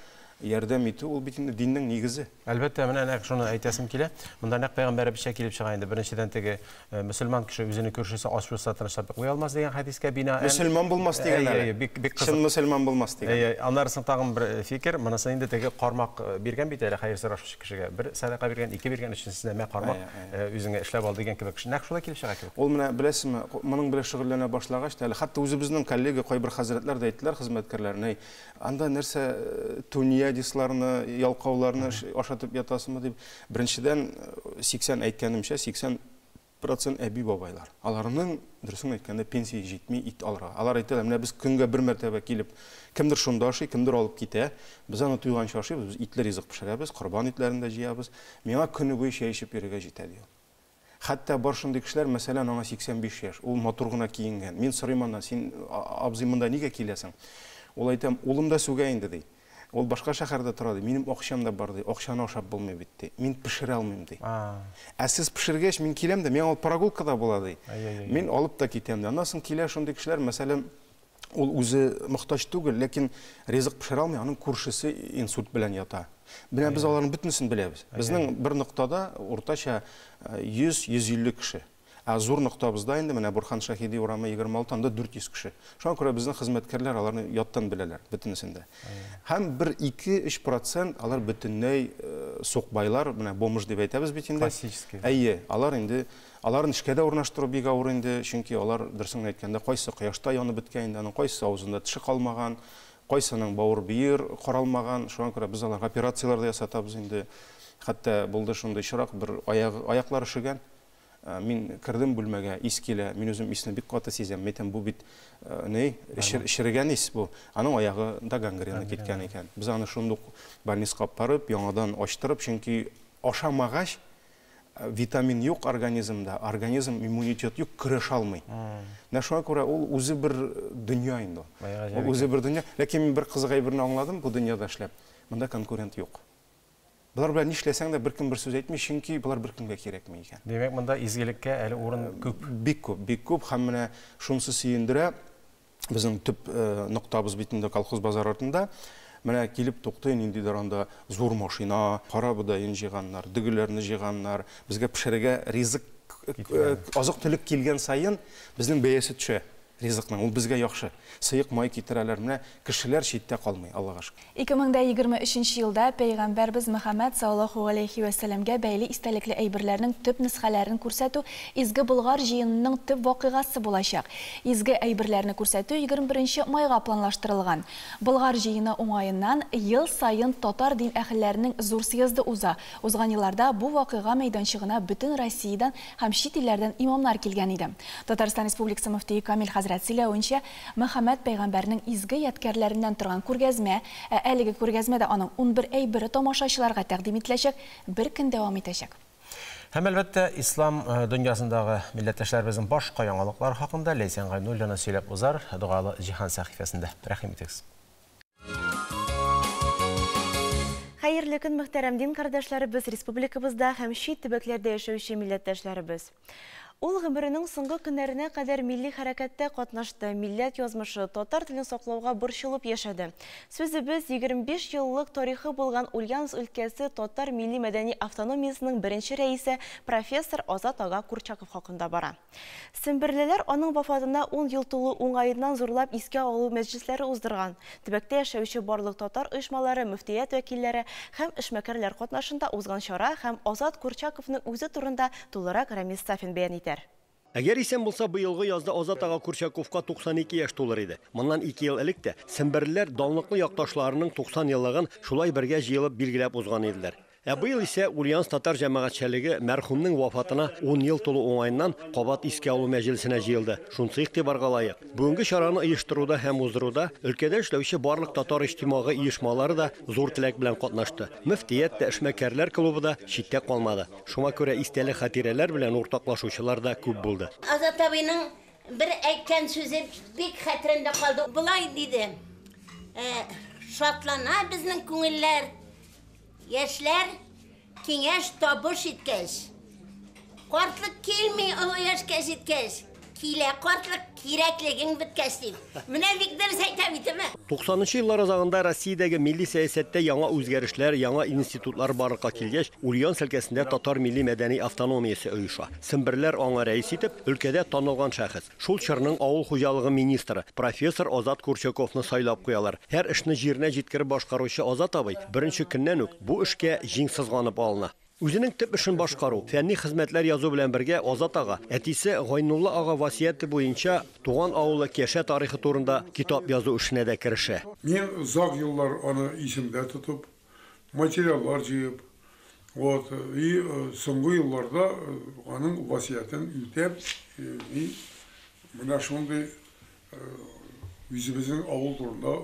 Speaker 19: ярдәм итү, ул бит инде диннең нигезе.
Speaker 1: Әлбәттә, менә нәкъ шуны әйтәсем килә. Монда нәкъ пәйгамбәребезчә килеп чыга инде. Беренчедән, теге мөселман кеше үзенең күршесе ач булса тынычлап йоклый алмас дигән хәдискә бинаән.
Speaker 19: Мөселман булмас дигән әле.
Speaker 1: Әйе, бик бик кызык.
Speaker 19: Чын мөселман булмас дигән.
Speaker 1: Әйе, аннары соң тагын бер фикер, монысы инде теге кармак биргән бит әле хәер сорашучы кешегә. Бер сәдака биргән, ике биргән, өченчесенә мә кармак, үзеңә эшләп ал дигән кебек. Нәкъ шулай килеп чыга кебек.
Speaker 19: Ул менә, беләсезме, моның белән шөгыльләнә башлагач та әле, хәтта үзебезнең коллега кайбер хәзрәтләр дә әйттеләр хезмәткәрләренә, әй, Анда нәрсә тунеядецларны, ялкауларны ашатып ятасыңмы дип. Беренчедән, 80 әйткәнемчә, 80 процент әби-бабайлар. Аларның, дөресен әйткәндә, пенсия җитми ит алырга. Алар әйтәләр, менә без көнгә бер мәртәбә килеп, кемдер шунда ашый, кемдер алып китә. Без аны туйганчы ашыйбыз, без итле ризык пешерәбез, корбан итләрен дә җыябыз. Миңа көне буе чәй эчеп йөрергә җитә, ди ул. Хәтта бар шундый кешеләр, мәсәлән, аңа 85 яшь, ул матур гына киенгән. Мин сорыйм аннан, син, абзый, монда нигә киләсең? Ул әйтә, улым да сүгә инде, ди. Ул башка шәһәрдә тора, ди. Минем акчам да бар, ди. Акчаны ашап булмый бит, ди. Мин пешерә алмыйм, ди. Ә сез пешергәч, мин киләм дә, миңа ул прогулкада була, ди. Мин алып та китәм, ди. Аннан соң килә шундый кешеләр, мәсәлән, ул үзе мохтаҗ түгел, ләкин ризык пешерә алмый, аның күршесе инсульт белән ята. Менә без аларның бөтенесен беләбез. Безнең бер ноктада уртача 100-150 кеше. Ә зур ноктабызда инде менә Бурхан Шаһиди урамы 26, анда 400 кеше. Шуңа күрә безнең хезмәткәрләр аларны яттан беләләр, бөтенесен дә. Һәм бер 2-3 процент алар бөтенләй сукбайлар, менә бомж дип әйтәбез бит инде.
Speaker 1: Классический.
Speaker 19: Әйе, алар инде Аларын эшкә дә урнаштыру бик авыр инде, чөнки алар, дөресен генә әйткәндә, кайсы кояшта янып беткән инде, аның кайсы авызында теше калмаган, кайсының бавыр-бөер каралмаган. Шуңа күрә без аларга операцияләр дә ясатабыз инде. Хәтта булды шундый очрак, бер аягы, аяклары өшегән. Мин кердем бүлмәгә, ис килә, мин үзем исне бик каты сизәм. Мин әйтәм, бу бит ни, черегән ис бу. Аның аягында гангрена киткән икән. Без аны шундук больницага алып барып, яңадан ачтырып, чөнки ашамагач, Витамин юк организмда, организм иммунитет юк, көрәшә алмый. Менә шуңа күрә ул үзе бер дөнья инде ул. Ул үзе бер дөнья. Ләкин мин бер кызык әйберне аңладым бу дөньяда эшләп. Монда конкурент юк. Болар белән нишләсәң дә беркем бер сүз әйтми, чөнки болар беркемгә кирәкми икән.
Speaker 1: Димәк, монда изгелеккә әле урын күп.
Speaker 19: Бик күп, бик күп һәм менә шунысы сөендерә, Безнең төп ноктабыз бит инде колхоз базар артында. Менә килеп туктый ниндидер анда зур машина, кара бодаен җыйганнар, дөгеләрне җыйганнар. Безгә пешерергә ризык, азык-төлек килгән саен безнең бәясе төшә ризыкның. Ул безгә яхшы. Сыек май китерәләр. Менә кешеләр читтә калмый, Аллага шөкер.
Speaker 2: 2023 елда Пәйгамбәрбез Мөхәммәд саллаллаһу галәйһи вә сәлләмгә бәйле истәлекле әйберләрнең төп нөсхәләрен күрсәтү Изге Болгар җыенының төп вакыйгасы булачак. Изге әйберләрне күрсәтү 21 майга планлаштырылган. Болгар җыены уңаеннан ел саен татар дин әһелләренең зур съезды уза. Узган елларда бу вакыйга мәйданчыгына бөтен Россиядән һәм чит илләрдән имамнар килгән иде. Татарстан Республикасы мөфтие Камил хәзрәт сөйләвенчә, Мөхәммәд пәйгамбәрнең изге ядкәрләреннән торган күргәзмә, ә әлеге күргәзмәдә аның унбер әйбере тамашачыларга тәкъдим ителәчәк, бер көн дәвам итәчәк.
Speaker 1: Һәм әлбәттә, ислам дөньясындагы милләттәшләребезнең башка яңалыклары хакында Ләйсән Гайнуллина сөйләп узар Догалы җиһан сәхифәсендә. Рәхим итегез.
Speaker 20: Хәерле көн, мөхтәрәм дин кардәшләребез, республикабызда һәм чит төбәкләрдә яшәүче милләттәшләребез. Ул гомеренең соңгы көннәренә кадәр милли хәрәкәттә катнашты, милләт язмышы, татар телен саклауга борчылып яшәде. Сүзебез 25 еллык тарихы булган Ульяновск өлкәсе татар милли-мәдәни автономиясенең беренче рәисе профессор Азат ага Курчаков хакында бара. Семберлеләр аның вафатына 10 ел тулу уңаеннан зурлап искә алу мәҗлесләре уздырган. Төбәктә яшәүче барлык татар оешмалары, мөфтият вәкилләре һәм эшмәкәрләр катнашында узган чара һәм Азат Курчаковның үзе турында тулырак Рамис Сафин бәян итәр.
Speaker 21: Әгәр исән булса, быелгы язда Азат ага Курчаковка 92 яшь тулыр иде. Моннан 2 ел элек тә семберлеләр данлыклы якташларының 90 еллыгын шулай бергә җыелып билгеләп узган иделәр. Ә быел исә Ульяновск татар җәмәгатьчелеге мәрхүмнең вафатына 10 ел тулу уңаеннан кабат искә алу мәҗлесенә җыелды. Шунысы игътибарга лаек. Бүгенге чараны оештыруда һәм уздыруда өлкәдә эшләүче барлык татар иҗтимагый оешмалары да зур теләк белән катнашты. Мөфтият тә, эшмәкәрләр клубы да читтә калмады. Шуңа күрә истәлек хатирәләр белән уртаклашучылар да күп булды.
Speaker 22: Азат абыйның бер әйткән сүзе бик хәтеремдә калды. Болай диде: шатлана безнең күңелләр, яшьләр киңәш табыш иткәч. Картлык килми олы яшькә җиткәч, килә картлык кирәклегең беткәч дип. Менә бик дөрес әйтә битеме?
Speaker 21: 90нчы еллар азагында Россиядәге милли сәясәттә яңа үзгәрешләр, яңа институтлар барлыкка килгәч, Ульяновск өлкәсендә татар милли-мәдәни автономиясе оеша. Семберләр аңа рәис итеп, өлкәдә танылган шәхес, шул чорның авыл хуҗалыгы министры, профессор Азат Курчаковны сайлап куялар. Һәр эшне җиренә җиткереп башкаручы Азат абый беренче көннән үк бу эшкә җиң сызганып алына. Үзенең төп эшен башкару, фәнни хезмәтләр язу белән бергә Азат ага, әтисе Гайнулла ага васыяте буенча туган авылы Кәшә тарихы турында китап язу эшенә дә керешә.
Speaker 23: Мин озак еллар аны исемдә тотып, материаллар җыеп, вот, и соңгы елларда аның васыятен үтәп, и менә шундый үзебезнең авыл турында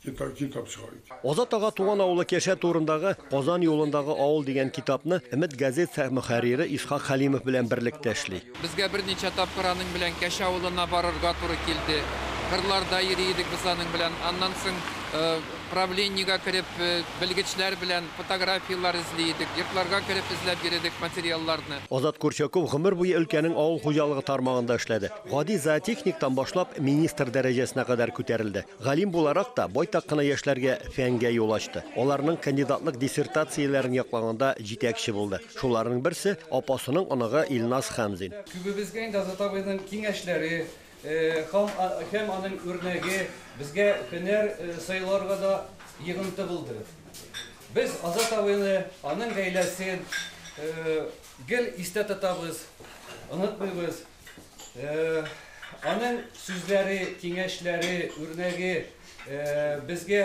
Speaker 23: китап чыгарды.
Speaker 21: Азат ага туган авылы Кәшә турындагы Казан юлындагы авыл дигән китапны Өмет газета мөхәррире Исхак Хәлимов белән берлектә эшли.
Speaker 24: Безгә берничә тапкыр аның белән Кәшә авылына барырга туры килде. Кырларда йөри идек без аның белән. Аннан соң правлениегә кереп, белгечләр белән фотографияләр эзли идек, йортларга кереп эзләп йөрдек материалларны.
Speaker 21: Азат Курчаков гомер буе өлкәнең авыл хуҗалыгы тармагында эшләде. Гади зоотехниктан башлап министр дәрәҗәсенә кадәр күтәрелде. Галим буларак та байтак кына яшьләргә фәнгә юл ачты. Аларның кандидатлык диссертацияләрен яклаганда җитәкче булды. Шуларның берсе апасының оныгы Илназ Хәмзин.
Speaker 25: Күбебезгә инде Азат абыйның киңәшләре һәм аның үрнәге безгә һөнәр сайларга да йогынты булды. Без Азат абыйны, аның гаиләсен гел истә тотабыз, онытмыйбыз. Аның сүзләре, киңәшләре, үрнәге безгә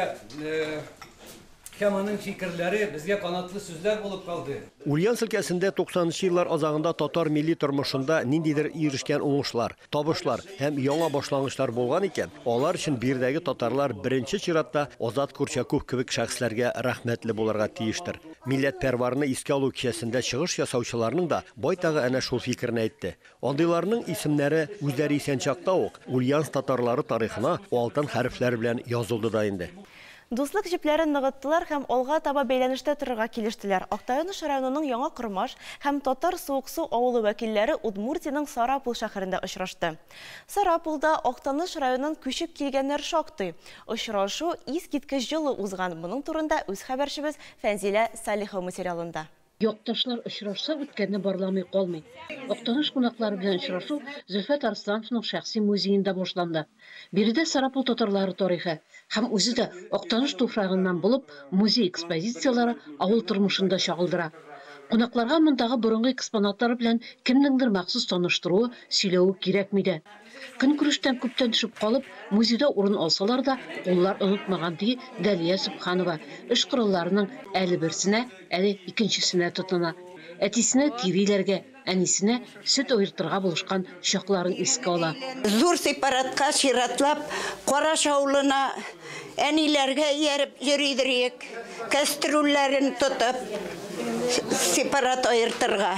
Speaker 25: һәм аның фикерләре безгә канатлы сүзләр булып калды.
Speaker 21: Ульяновск өлкәсендә 90нчы еллар азагында татар милли тормышында ниндидер ирешкән уңышлар, табышлар һәм яңа башлангычлар булган икән, алар өчен биредәге татарлар беренче чиратта Азат Курчаков кебек шәхесләргә рәхмәтле булырга тиештер. Милләтпәрварны искә алу кичәсендә чыгыш ясаучыларның да байтагы әнә шул фикерне әйтте. Андыйларның исемнәре үзләре исән чакта ук Ульяновск татарлары тарихына алтын хәрефләр белән язылды да инде.
Speaker 20: Дуслык җепләрен ныгыттылар һәм алга таба бәйләнештә торырга килештеләр. Актаныш районының Яңа Кормаш һәм Татар Суыксу авылы вәкилләре Удмуртиянең Сарапул шәһәрендә очрашты. Сарапулда Актаныш районыннан күчеп килгәннәр шактый. Очрашу искиткеч җылы узган. Моның турында үз хәбәрчебез Фәнзилә Салихова материалында.
Speaker 26: Якташлар очрашса үткәнне барламый калмый. Актаныш кунаклары белән очрашу Зөлфәт Арслановның шәхси музеенда башланды. Биредә Сарапул татарлары тарихы һәм үзе дә Актаныш туфрагыннан булып, музей экспозициялары авыл тормышында чагылдыра. Кунакларга мондагы борынгы экспонатлар белән кемнеңдер махсус таныштыруы, сөйләве кирәкми дә. Көнкүрештән күптән төшеп калып, музейда урын алсалар да, куллар онытмаган, ди Дәлия Субханова. Эш коралларының әле берсенә, әле икенчесенә тотына. Әтисенә тириләргә, әнисенә сөт аертырга булышкан чакларын искә ала.
Speaker 27: Зур сепаратка чиратлап, Караш авылына әниләргә ияреп йөридер идек, кәстрүлләрен тотып. сепарат аертырга.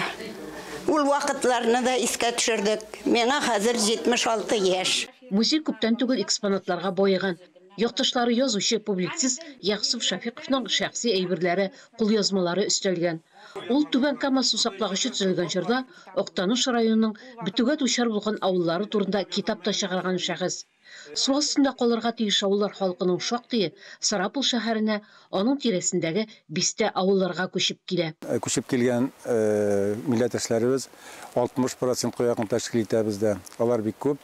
Speaker 27: Ул вакытларны да искә төшердек. Миңа хәзер 76 яшь.
Speaker 26: Музей күптән түгел экспонатларга байыган. Якташлары язучы, публицист Ягъсуф Шәфиковның шәхси әйберләре, кулъязмалары өстәлгән. Ул Түбән Кама сусаклагычы төзелгән чорда Актаныш районының бетүгә дучар булган авыллары турында китап та чыгарган шәхес. Су астында калырга тиеш авыллар халкының шактые Сарапул шәһәренә, аның тирәсендәге бистә авылларга күчеп килә.
Speaker 3: Күчеп килгән милләттәшләребез 60%-ка якын тәшкил итә бездә. Алар бик күп.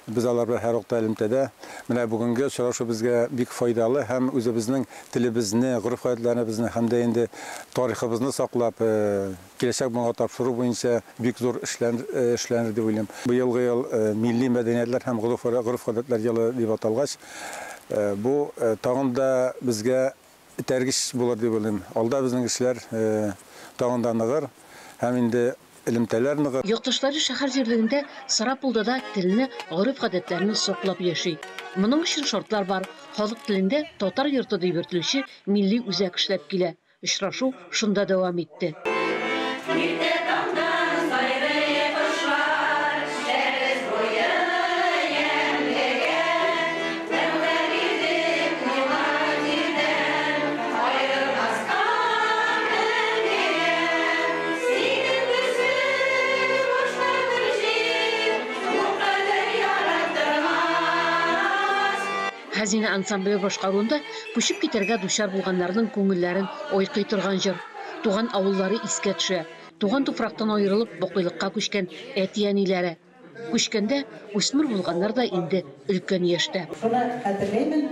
Speaker 3: Без алар белән һәрвакытта элемтәдә. Менә бүгенге очрашу безгә бик файдалы һәм үзебезнең телебезне, гореф-гадәтләребезне һәм дә инде тарихыбызны саклап, киләчәк буынга тапшыру буенча бик зур эшләнер дип уйлыйм. Быелгы ел милли мәдәниятләр һәм гореф-гадәтләр елы дип аталгач, бу тагын да безгә этәргеч булыр дип уйлыйм. Алда безнең эшләр тагын да ныгыр һәм инде элемтәләр ныгыр.
Speaker 26: Якташлары шәһәр җирлегендә Сарапулда да телне, гореф-гадәтләрне саклап яши. Моның өчен шартлар бар. Халык телендә татар йорты дип йөртелүче милли үзәк эшләп килә. Очрашу шунда дәвам итте. Хәзинә ансамбле башкаруында күчеп китәргә дучар булганнарның күңелләрен ойкый торган җыр. Туган авыллары искә төшә. Туган туфрактан аерылып бакыйлыкка күчкән әти-әниләре. Күчкәндә үсмер булганнар да инде өлкән яшьтә.
Speaker 4: Шуны хәтерләймен.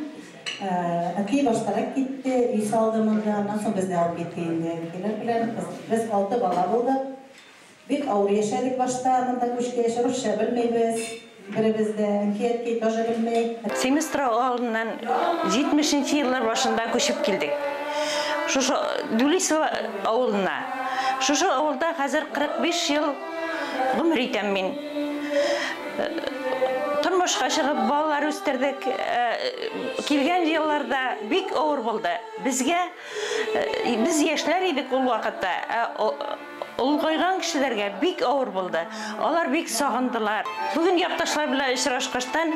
Speaker 4: Әти баштарак китте, өй салды монда, аннан соң безне алып китте инде. Әнкәйләр белән без 6 бала булдык. Бик авыр яшәдек башта, монда күчкәч, русча белмибез. Беребездә әнки-әткәй тоже белмәй.
Speaker 5: Семестр авылыннан 70-нче еллар башында күчеп килдек. Шушы Дулисово авылына. Шушы авылда хәзер 45 ел гомер итәм мин. Тормышка чыгып балалар үстердек. Килгән елларда бик авыр булды. Безгә, без яшьләр идек ул вакытта. Олгайган кешеләргә бик авыр булды. Алар бик сагындылар. Бүген якташлар белән очрашкачтан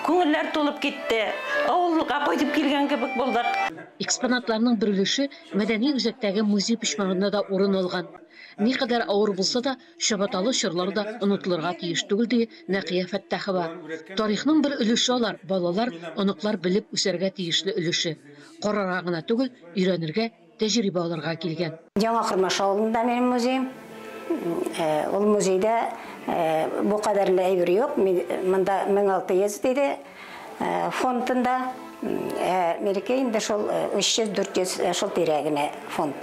Speaker 5: күңелләр тулып китте. Авылга кайтып килгән кебек булдык.
Speaker 26: Экспонатларның бер өлеше мәдәни үзәктәге музей почмагында да урын алган. Никадәр авыр булса да, чабаталы чорлар да онытылырга тиеш түгел, ди Нәкыя Фәттахова. Тарихның бер өлеше алар, балалар, оныклар белеп үсәргә тиешле өлеше. Карарга гына түгел, өйрәнергә, тәҗрибә алырга килгән.
Speaker 7: Яңа Кормаш авылында минем музеем. Ул музейда бу кадәрле әйбер юк. Монда 1600 диде фондында. Минеке инде шул 300-400 шул тирә генә фонд.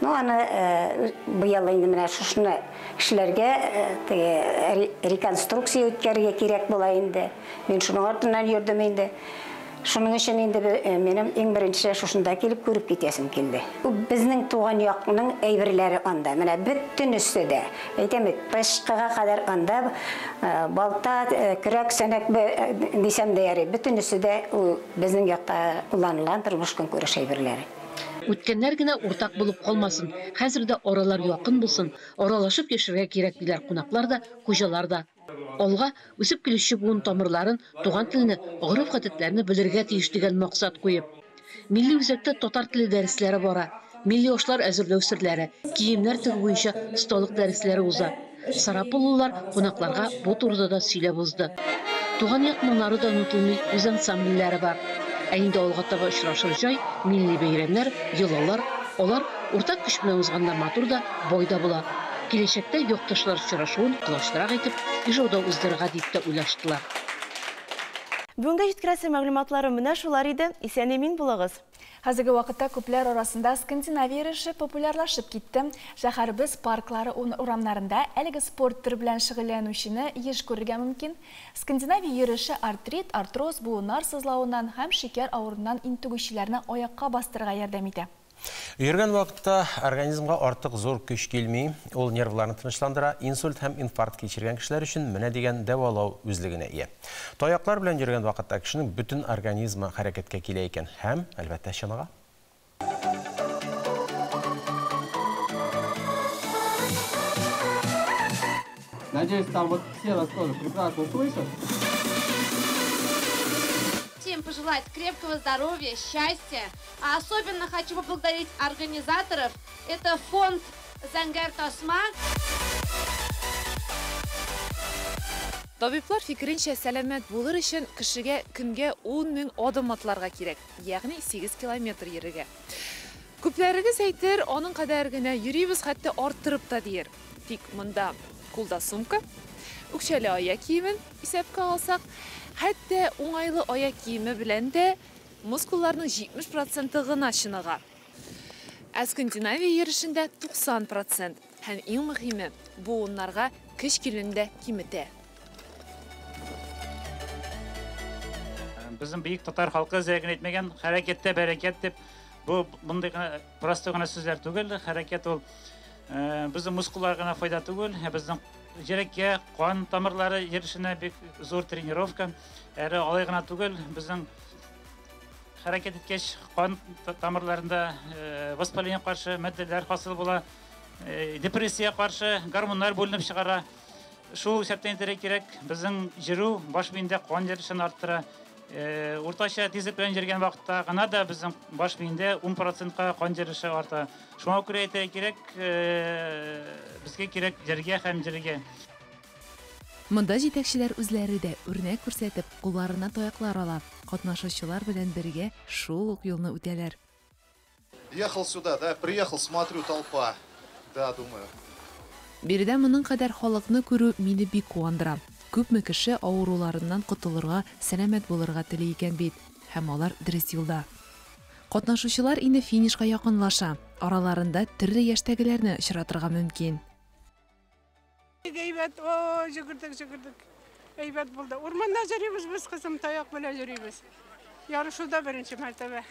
Speaker 7: Ну, аны быел инде менә шушыны эшләргә, теге реконструкция үткәрергә кирәк була инде. Мин шуның артыннан йөрдем инде. Шуның өчен инде минем иң беренче шушында килеп күреп китәсем килде. Безнең туган якның әйберләре анда. Менә бөтенесе дә. Әйтәм бит, пычкыга кадәр анда, балта, көрәк, сәнәк дисәм дә ярый. Бөтенесе дә безнең якта кулланылган тормыш көнкүреш әйберләре.
Speaker 26: Үткәннәр генә уртак булып калмасын. Хәзер дә аралар якын булсын, аралашып яшәргә кирәк диләр кунаклар да, хуҗалар да. Алга үсеп килүче буын тамырларын, туган телне, гореф-гадәтләрне белергә тиеш дигән максат куеп. Милли үзәктә татар теле дәресләре бара. Милли ашлар әзерләү серләре, киемнәр тегү буенча осталык дәресләре уза. Сарапуллылар кунакларга бу турыда да сөйләп узды. Туган як моңнары да онытылмый, үз ансамбльләре бар. Ә инде алга таба очрашыр җай, милли бәйрәмнәр, йолалар, алар уртак көч белән узганда матур да, бай да була. Киләчәктә якташлар очрашуын колачлырак итеп Ижауда уздырырга дип тә уйлаштылар.
Speaker 20: Бүгенге җиткерәсе мәгълүматлары менә шулар иде. Исән-имин булыгыз.
Speaker 2: Хәзерге вакытта күпләр арасында Скандинавия йөреше популярлашып китте. Шәһәребез парклары урамнарында әлеге спорт төре белән шөгыльләнүчене еш күрергә мөмкин. Скандинавия йөреше артрит, артроз, буыннар сызлавыннан һәм шикәр авыруыннан интегүчеләрне аякка бастырырга ярдәм итә.
Speaker 1: Йөргән вакытта организмга артык зур көч килми, ул нервларны тынычландыра, инсульт һәм инфаркт кичергән кешеләр өчен менә дигән дәвалау үзлегенә ия. Таяклар белән йөргән вакытта кешенең бөтен организмы хәрәкәткә килә икән һәм, әлбәттә, чыныга.
Speaker 8: Надеюсь, там вот все нас тоже прекрасно слышат.
Speaker 9: Всем пожелать крепкого здоровья, счастья. А особенно хочу поблагодарить организаторов. Это фонд «Зәңгәр тасма».
Speaker 6: Табиблар фикеренчә, сәламәт булыр өчен кешегә көнгә 10 мең адым атларга кирәк, ягъни 8 километр йөрергә. Күпләрегез әйтер, аның кадәр генә йөрибез, хәтта арттырып та дияр. Тик монда кулда сумка, үкчәле аяк киемен исәпкә алсак, хәтта уңайлы аяк киеме белән дә мускулларның 70 проценты гына чыныга. Ә Скандинавия йөрешендә 90 процент. Һәм иң мөһиме, буыннарга көч килүне дә киметә.
Speaker 10: Безнең бөек татар халкы зәгын әйтмәгән, хәрәкәттә бәрәкәт дип, бу мондый гына простой гына сүзләр түгел. Хәрәкәт ул безнең мускуллар гына файда түгел, ә безнең йөрәккә, кан тамырлары йөрешенә бик зур тренировка. Әле алай гына түгел, безнең хәрәкәт иткәч кан тамырларында воспаление каршы матдәләр хасил була, депрессия каршы гормоннар бүленеп чыгара. Шул исәптән әйтергә кирәк, безнең йөрү баш миендә кан йөрешен арттыра. Уртача тизлек белән йөргән вакытта гына да безнең баш миендә 10 процентка кан йөреше арта. Шуңа күрә әйтергә кирәк, безгә кирәк йөрергә һәм йөрергә.
Speaker 6: Монда җитәкчеләр үзләре дә үрнәк күрсәтеп, кулларына таяклар ала. Катнашучылар белән бергә шул ук юлны үтәләр.
Speaker 11: Ехал сюда, да, приехал, смотрю, толпа. Да, думаю.
Speaker 6: Биредә моның кадәр халыкны күрү мине бик куандыра. Күпме кеше авыруларыннан котылырга, сәламәт булырга тели икән бит. Һәм алар дөрес юлда. Катнашучылар инде финишка якынлаша. Араларында төрле яшьтәгеләрне очратырга мөмкин.
Speaker 12: Әйбәт, о, йөгердек, йөгердек. Әйбәт булды. Урманда йөрибез без, кызым, таяк белән йөрибез. Ярышуда беренче мәртәбә.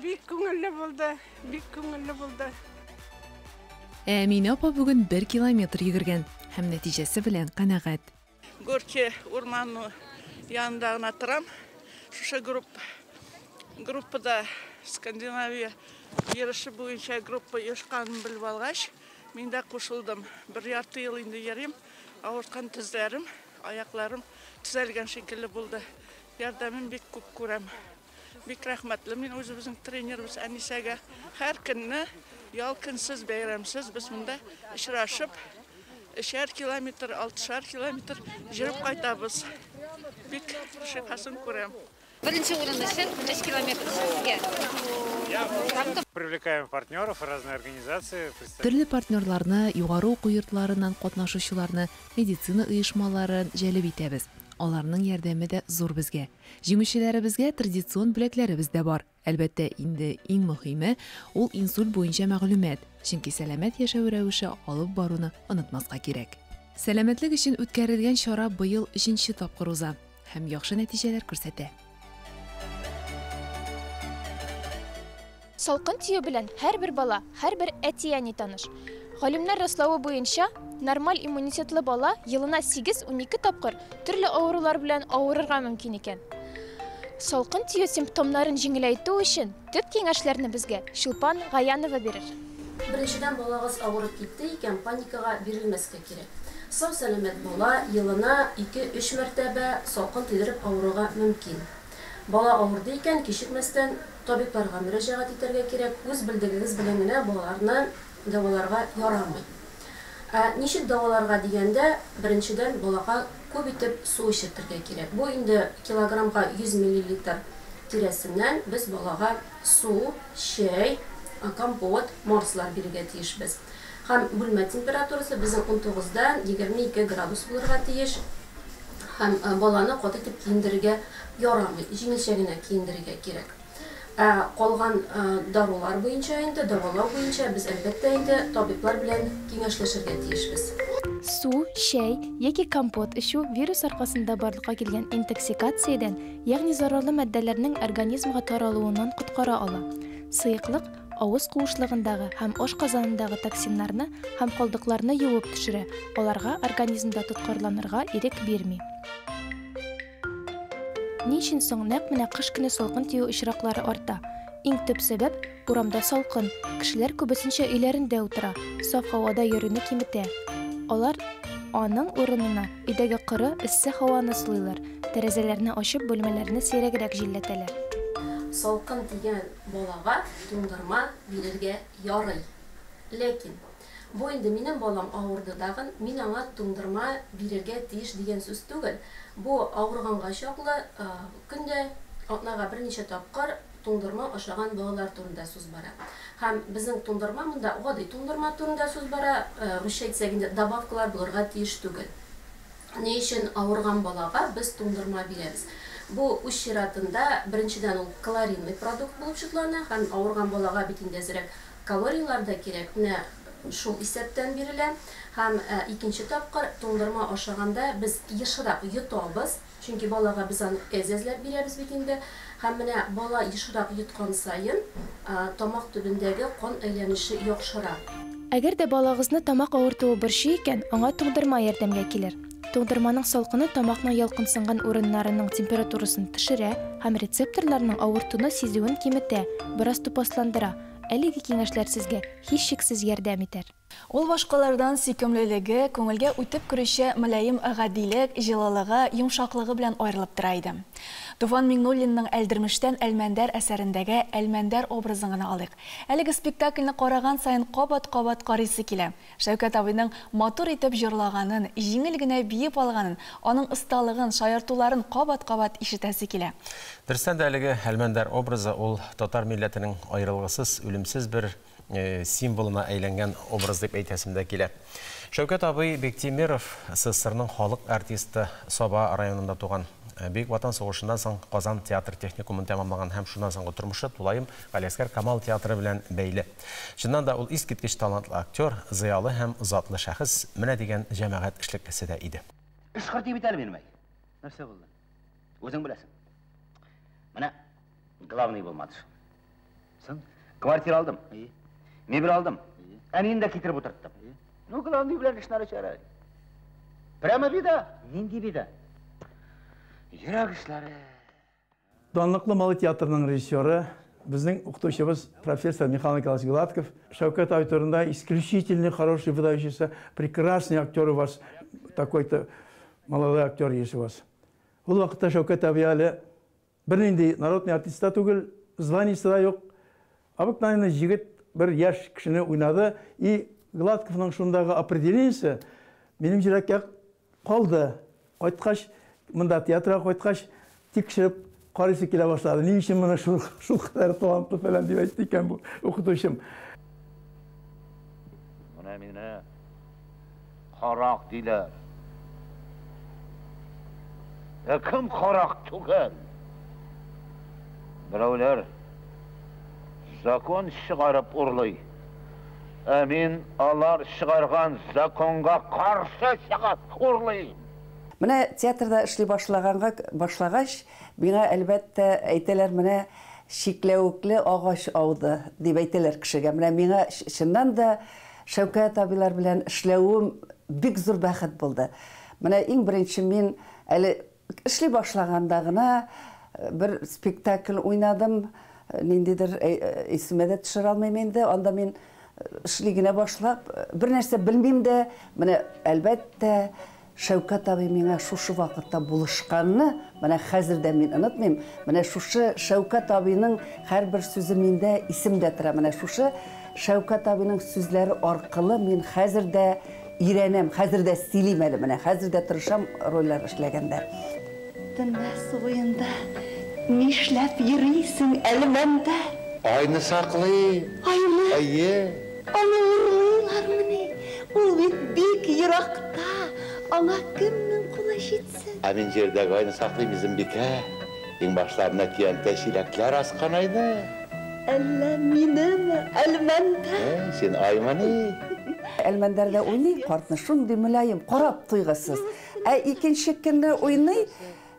Speaker 12: Бик күңелле булды, бик күңелле булды.
Speaker 6: Ә Әминә апа бүген 1 километр йөгергән һәм нәтиҗәсе белән канәгать.
Speaker 13: Горки урманы янында гына торам. Шушы группада Скандинавия йөреше буенча группа оешканын белеп алгач, мин дә кушылдым. Бер ярты ел инде йөрим. Авырткан тезләрем, аякларым төзәлгән шикелле булды. Ярдәмен бик күп күрәм. Бик рәхмәтле мин үзебезнең тренерыбыз Әнисәгә. Һәр көнне ял көнсез, бәйрәмсез без монда очрашып, 3 километр, 6 километр йөреп кайтабыз. Бик шифасын күрәм.
Speaker 14: Беренче урын өчен 3 километр сезгә.
Speaker 28: Привлекаем партнеров, разные организации.
Speaker 6: Төрле партнерларны, югары уку йортларыннан катнашучыларны, медицина оешмаларын җәлеп итәбез. Аларның ярдәме дә зур безгә. Җиңүчеләребезгә традицион бүләкләребез дә бар. Әлбәттә, инде иң мөһиме ул инсульт буенча мәгълүмат. Чөнки сәламәт яшәү рәвеше алып баруны онытмаска кирәк. Сәламәтлек өчен үткәрелгән чара быел 3нче тапкыр уза һәм яхшы нәтиҗәләр күрсәтә.
Speaker 29: Салкын тию белән һәрбер бала, һәрбер әти-әни таныш. Галимнәр раславы буенча, нормаль иммунитетлы бала елына 8-12 тапкыр төрле авырулар белән авырырга мөмкин икән. Салкын тию симптомнарын җиңеләйтү өчен төп киңәшләрне безгә Чулпан Гаянова бирер.
Speaker 30: Беренчедән, балагыз авырып китте икән, паникага бирелмәскә кирәк. Сау сәламәт бала елына 2-3 мәртәбә салкын тидереп авырырга мөмкин. Бала авырды икән, кичекмәстән табибларга мөрәҗәгать итәргә кирәк. Үз белдегегез белән генә балаларны дәваларга ярамый. Ә ничек дәваларга дигәндә, беренчедән балага күп итеп су эчертергә кирәк. Бу инде килограммга 100 миллилитр тирәсеннән без балага су, чәй, компот, морслар бирергә тиешбез. Һәм бүлмә температурасы безнең 19-дан 22 градус булырга тиеш. Һәм баланы каты итеп киендерергә ярамый, җиңелчә генә киендерергә кирәк. Ә калган дарулар буенча инде, дәвалау буенча без әлбәттә инде табиблар белән киңәшләшергә тиешбез.
Speaker 29: Су, чәй яки компот эчү вирус аркасында барлыкка килгән интоксикациядән, ягъни зарарлы матдәләрнең организмга таралуыннан коткара ала. Сыеклык авыз куышлыгындагы һәм ашказанындагы токсиннарны һәм калдыкларны юып төшерә, аларга организмда тоткарланырга ирек бирми. Ни өчен соң нәкъ менә кыш көне салкын тию очраклары арта? Иң төп сәбәп урамда салкын, кешеләр күбесенчә өйләрендә утыра, саф һавада йөрүне киметә. Алар Аның урынына өйдәге коры, эссе һаваны сулыйлар, тәрәзәләрне ачып бүлмәләрне сирәгрәк җилләтәләр.
Speaker 30: Салкын тигән балага туңдырма бирергә ярый. Ләкин бу инде минем балам авырды дагын, мин аңа туңдырма бирергә тиеш дигән сүз түгел. Бу авырганга чаклы көн дә, атнага берничә тапкыр туңдырма ашаган балалар турында сүз бара. Һәм безнең туңдырма монда гади туңдырма турында сүз бара, русча әйтсәк инде добавкалар булырга тиеш түгел. Ни өчен авырган балага без туңдырма бирәбез? Бу үз чиратында, беренчедән, ул калорийный продукт булып шутлана һәм авырган балага бит инде әзрәк калорийлар да кирәк, менә шул исәптән бирелә. Һәм икенче тапкыр туңдырма ашаганда без ешрак йотабыз, чөнки балага без аны әз-әзләп бирәбез бит инде. Һәм менә бала ешрак йоткан саен, тамак төбендәге кан әйләнеше яхшыра.
Speaker 29: Әгәр дә балагызны тамак авыртуы борчый икән, аңа туңдырма ярдәмгә килер. Туңдырманың салкыны тамакның ялкынсынган урыннарының температурасын төшерә һәм рецепторларның авыртуны сизүен киметә, бераз тупасландыра. Әлеге киңәшләр сезгә, һичшиксез, ярдәм итәр.
Speaker 2: Ул башкалардан сөйкемлелеге, күңелгә үтеп керүче мөлаем гадилек, җылылыгы, йомшаклыгы белән аерылып тора иде. Туфан Миңнуллинның Әлдермештән Әлмәндәр әсәрендәге Әлмәндәр образын гына алыйк. Әлеге спектакльне караган саен кабат-кабат карыйсы килә. Шәүкәт абыйның матур итеп җырлаганын, җиңел генә биеп алганын, аның осталыгын, шаяртуларын кабат-кабат ишетәсе килә.
Speaker 1: Дөрестән дә әлеге Әлмәндәр образы ул татар милләтенең аерылгысыз, үлемсез бер символына әйләнгән образ дип әйтәсем дә килә. Шәүкәт абый Биктимеров СССРның халык артисты, Саба районында туган. Бөек Ватан сугышыннан соң Казан театр техникумын тәмамлаган һәм шуннан соңгы тормышы тулаем Галиәсгар Камал театры белән бәйле. Чыннан да ул искиткеч талантлы актер, зыялы һәм затлы шәхес, менә дигән җәмәгать эшлеклесе дә иде.
Speaker 15: Эш хөрти бит әле минем, әй. Нәрсә булды? Үзең беләсең. Менә главный булмады шул. Соң, квартира алдым. Мебель алдым. Әниен дә китереп утырттым. Ну, главный белән эш начар. Прямо беда. Нинди беда? Йөрәк эшләре.
Speaker 16: Данлыклы Малый театрының режиссеры, безнең укытучыбыз профессор Михаил Николаевич Гладков Шәүкәт абый турында: «Исключительный хороший, выдающийся, прекрасный актер у вас, такой-то молодой актер есть у вас». Ул вакытта Шәүкәт абый әле бернинди народный артист та түгел, званиесе да юк. Обыкновенный җегет, бер яшь кешене уйнады. И Гладковның шундагы определениесе минем йөрәккә калды. Кайткач, монда театрга кайткач, тикшереп карыйсы килә башлады. Ни өчен моны шул шулкадәр талантлы фәлән дип әйтте икән бу укытучым?
Speaker 15: Менә мине карак диләр. Ә кем карак түгел? Берәүләр закон чыгарып урлый. Ә мин алар чыгарган законга каршы чыгып урлыйм.
Speaker 17: Менә театрда эшли башлаганга башлагач, миңа, әлбәттә, әйтәләр, менә чикләвекле агач ауды, дип әйтәләр кешегә. Менә миңа чыннан да Шәүкәт абыйлар белән эшләвем бик зур бәхет булды. Менә иң беренче мин әле эшли башлаганда гына бер спектакль уйнадым, ниндидер, исемә дә төшерә алмыйм инде. Анда мин эшли генә башлап, бер нәрсә белмим дә, менә, әлбәттә, Шәүкәт абый миңа шушы вакытта булышканны, менә хәзер дә мин онытмыйм. Менә шушы Шәүкәт абыйның һәрбер сүзе миндә исемдә тора. Менә шушы Шәүкәт абыйның сүзләре аркылы мин хәзер дә өйрәнәм, хәзер дә сөйлим әле менә, хәзер дә тырышам рольләр эшләгәндә.
Speaker 18: Төнлә су буенда нишләп йөрисең, Әлмәндәр?
Speaker 19: Айны саклыйм.
Speaker 18: Айны?
Speaker 19: Әйе.
Speaker 18: Аны урлыйлармыни? Ул бит бик еракта, аңа кемнең кулы җитсен?
Speaker 19: Ә мин җирдәге айны саклыйм, Изембикә. Иңбашларына көянтә чиләкләр аскан айны.
Speaker 18: Әллә минеме, Әлмәндәр?
Speaker 19: Ә, син аймыни?
Speaker 17: Әлмәндәр дә уйный картны, шундый мөлаем, карап туйгысыз. Ә икенче көнне уйный,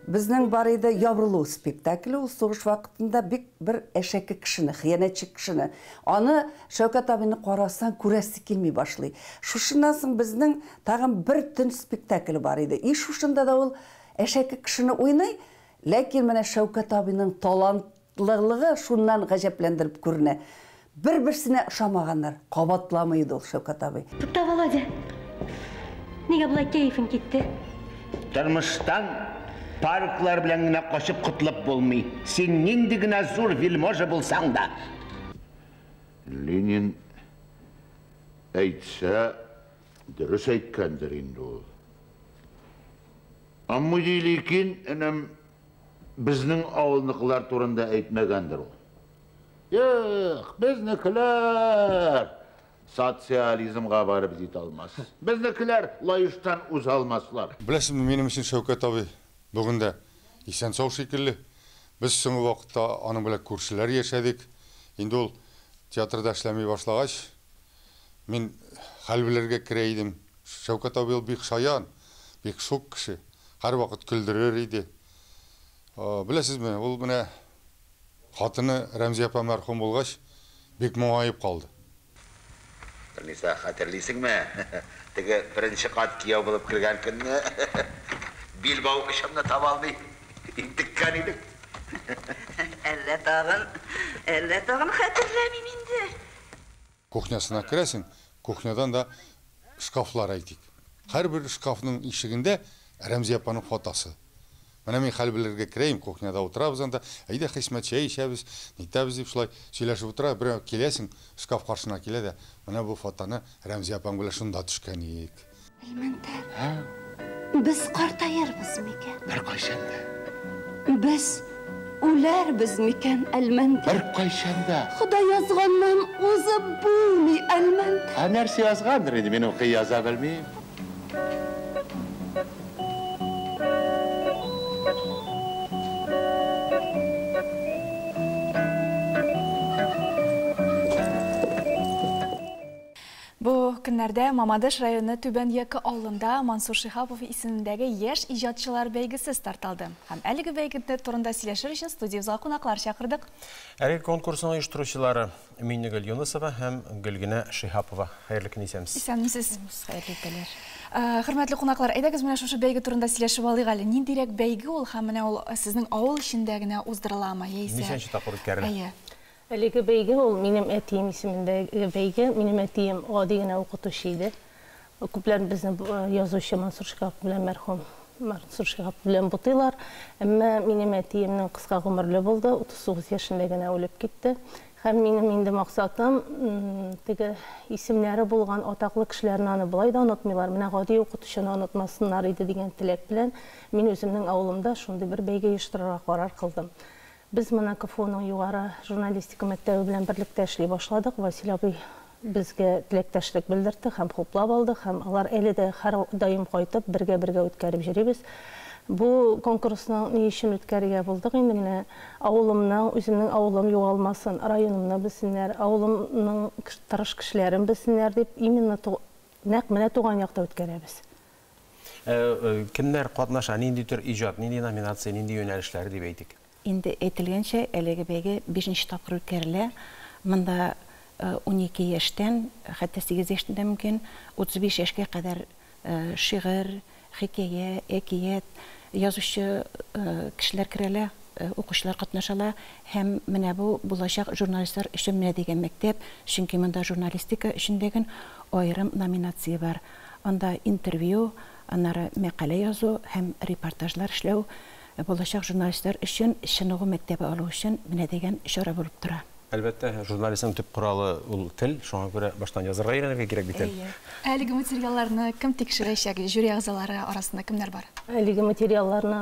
Speaker 17: безнең бар иде Ябырылу спектакле, ул сугыш вакытында бик бер әшәке кешене, хыянәтче кешене. Аны Шәүкәт абыйны карасаң, күрәсе килми башлый. Шушыннан соң безнең тагын бер төн спектакле бар иде. И шушында да ул әшәке кешене уйный, ләкин менә Шәүкәт абыйның талантлылыгы шуннан гаҗәпләндереп күренә. Бер-берсенә ошамаганнар, кабатламый иде ул Шәүкәт абый.
Speaker 18: Тукта, Володя!
Speaker 3: Нигә болай кәефең китте?
Speaker 19: Тормыштан парклар белән генә качып котылып булмый. Син нинди генә зур вельможа булсаң да. Ленин әйтсә, дөрес әйткәндер инде ул. Амма ликин, энем, безнең авылныкылар турында әйтмәгәндер ул. Юк, безнекеләр социализмга барып җитә алмас. Безнекеләр Лаештан уза алмаслар.
Speaker 4: Беләсезме, минем өчен Шәүкәт абый бүген дә исән-сау шикелле. Без соңгы вакытта аның белән күршеләр яшәдек. Инде ул театрда эшләми башлагач, мин хәл белергә керә идем. Шәүкәт абый ул бик шаян, бик шук кеше. Һәрвакыт көлдерер иде. Беләсезме, ул менә хатыны Рәмзия апа мәрхүм булгач, бик моңаеп калды.
Speaker 19: Ниса, хәтерлисеңме? Теге беренче кат кияү булып кергән көнне билбау очымны таба алмый интеккән идек.
Speaker 18: Әллә тагын, әллә тагын хәтерләмим инде.
Speaker 4: Кухнясына керәсең, кухнядан да шкафлар әйтик. Һәрбер шкафның ишегендә Рәмзия апаның фотосы. Менә мин хәл белергә керәем, кухняда утырабыз анда, әйдә, Хисмәт, чәй эчәбез, нитәбез дип шулай сөйләшеп утыра, берәү киләсең, шкаф каршына килә дә, менә бу фотоны Рәмзия апаң белән шунда төшкән идек.
Speaker 18: Әлмәндәр, без картаербыз микән?
Speaker 19: Беркайчан да.
Speaker 18: Без үләрбез микән, Әлмәндәр?
Speaker 19: Беркайчан да.
Speaker 18: Ходай язганнан узып булмый, Әлмәндәр.
Speaker 19: Ә нәрсә язгандыр инде, мин укый яза белмим.
Speaker 2: Бу көннәрдә Мамадыш районы Түбән Яке авылында Мансур Шиһапов исемендәге яшь иҗатчылар бәйгесе старт алды. Һәм әлеге бәйге турында сөйләшер өчен студиябезгә кунаклар чакырдык.
Speaker 1: Әлеге конкурсның оештыручылары Миннегөл Юнысова һәм Гөлгенә Шиһапова. Хәерле көн, исәнмесез.
Speaker 2: Исәнмесез.
Speaker 5: Хәерле көннәр.
Speaker 2: Хөрмәтле кунаклар, әйдәгез менә шушы бәйге турында сөйләшеп алыйк әле. Ниндирәк бәйге ул һәм менә ул сезнең авыл эчендә генә уздырыламы яисә?
Speaker 1: Ничәнче тапкыр үткәрелә?
Speaker 2: Әйе.
Speaker 5: Әлеге бәйге ул минем әтием исемендәге бәйге. Минем әтием гади генә укытучы иде. Күпләр безне язучы Мансур Шиһапов белән мәрхүм Мансур Шиһапов белән бутыйлар. Әмма минем әтиемнең кыска гомерле булды, 39 яшендә генә үлеп китте. Һәм минем инде максатым теге исемнәре булган атаклы кешеләрне аны болай да онытмыйлар. Менә гади укытучыны онытмасыннар иде дигән теләк белән мин үземнең авылымда шундый бер бәйге оештырырга карар кылдым. Без моны КФУның югары журналистика мәктәбе белән берлектә эшли башладык. Василий абый безгә теләктәшлек белдерде һәм хуплап алды, һәм алар әле дә һәрдаим кайтып бергә-бергә үткәреп йөрибез. Бу конкурсның ни өчен үткәрергә булдык инде, менә авылымның, үземнең авылым югалмасын, районымны белсеннәр, авылымның тырыш кешеләрен белсеннәр дип, именно нәкъ менә туган якта үткәрәбез.
Speaker 1: Кемнәр катнаша, нинди төр иҗат, нинди номинация, нинди юнәлешләр дип әйтик?
Speaker 5: Инде әйтелгәнчә, әлеге бәйге 5нче тапкыр үткәрелә. Монда 12 яшьтән, хәтта 8 яшьтән дә мөмкин, 35 яшькә кадәр шигырь, хикәя, әкият язучы кешеләр керәләр, укучылар катнашалар. Һәм менә бу булачак журналистлар өчен менә дигән мәктәп, чөнки монда журналистика өчен дигән аерым номинация бар. Анда интервью, аннары мәкалә язу һәм репортажлар эшләү булачак журналистлар өчен чыныгу мәктәбе алу өчен менә дигән чара булып тора.
Speaker 1: Әлбәттә, журналистның төп коралы ул тел, шуңа күрә баштан язарга өйрәнергә кирәк бит әле.
Speaker 2: Әлеге материалларны кем тикшерәчәк? Жюри әгъзалары арасында кемнәр бар?
Speaker 5: Әлеге материалларны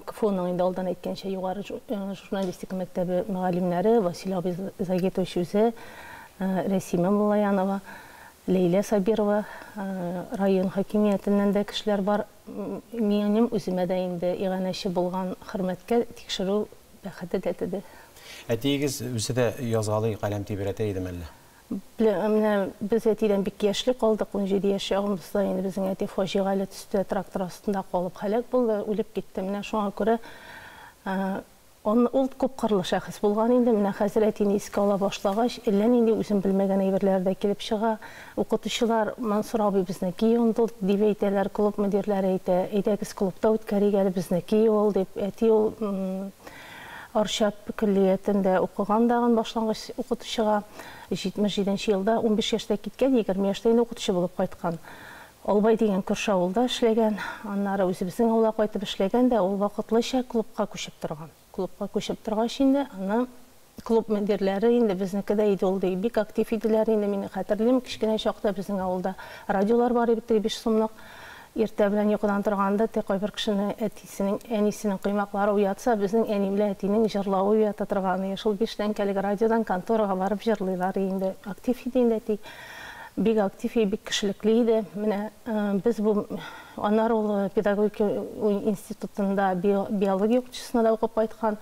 Speaker 5: КФУның инде алдан әйткәнчә югары журналистика мәктәбе мөгаллимнәре Василий абый Загитович үзе, Рәсимә Муллаянова, Ләйлә Сабирова, район хакимиятеннән дә кешеләр бар. Минем үземә дә инде иганәче булган хөрмәткә тикшерү бәхете тәтеде.
Speaker 1: Әтиегез үзе дә язгалый, каләм тибрәтә иде мәллә?
Speaker 5: Менә без әтидән бик яшьле калдык, 17 яшь чагыбызда инде безнең әти фаҗигале төстә трактор астында калып һәлак булды, үлеп китте. Менә шуңа күрә ул күп кырлы шәхес булган инде. Менә хәзер әтине искә ала башлагач, әллә нинди үзем белмәгән әйберләр дә килеп чыга. Укытучылар Мансур абый безнеке ул дип әйтәләр, клуб мөдирләре әйтә, әйдәгез клубта үткәрик әле безнеке ул дип. Әти ул Арча көллиятендә укыган дагын башлангыч укытучыга 77 елда 15 яшьтә киткән, 20 яшьтә инде укытучы булып кайткан. Албай дигән күрше авылда эшләгән, аннары үзебезнең авылга кайтып эшләгән дә, ул вакытлыча клубка күчеп торган. Клубка күчеп торгач инде, аны клуб мөдирләре инде безнеке дә иде ул ди, бик актив иделәр инде, мин хәтерлим, кечкенә чакта безнең авылда радиолар бар иде, 5 сумлык. Иртә белән йокыдан торганда, те кайбер кешене әтисенең, әнисенең коймаклары уятса, безнең әни белән әтинең җырлавы уята торган. Шул 5 тәңкәлек радиодан конторага барып җырлыйлар инде. Актив иде инде әти. Бик актив, бик кешелекле иде. Менә без бу аннары ул педагогика институтында биология укытучысына да укып кайткан.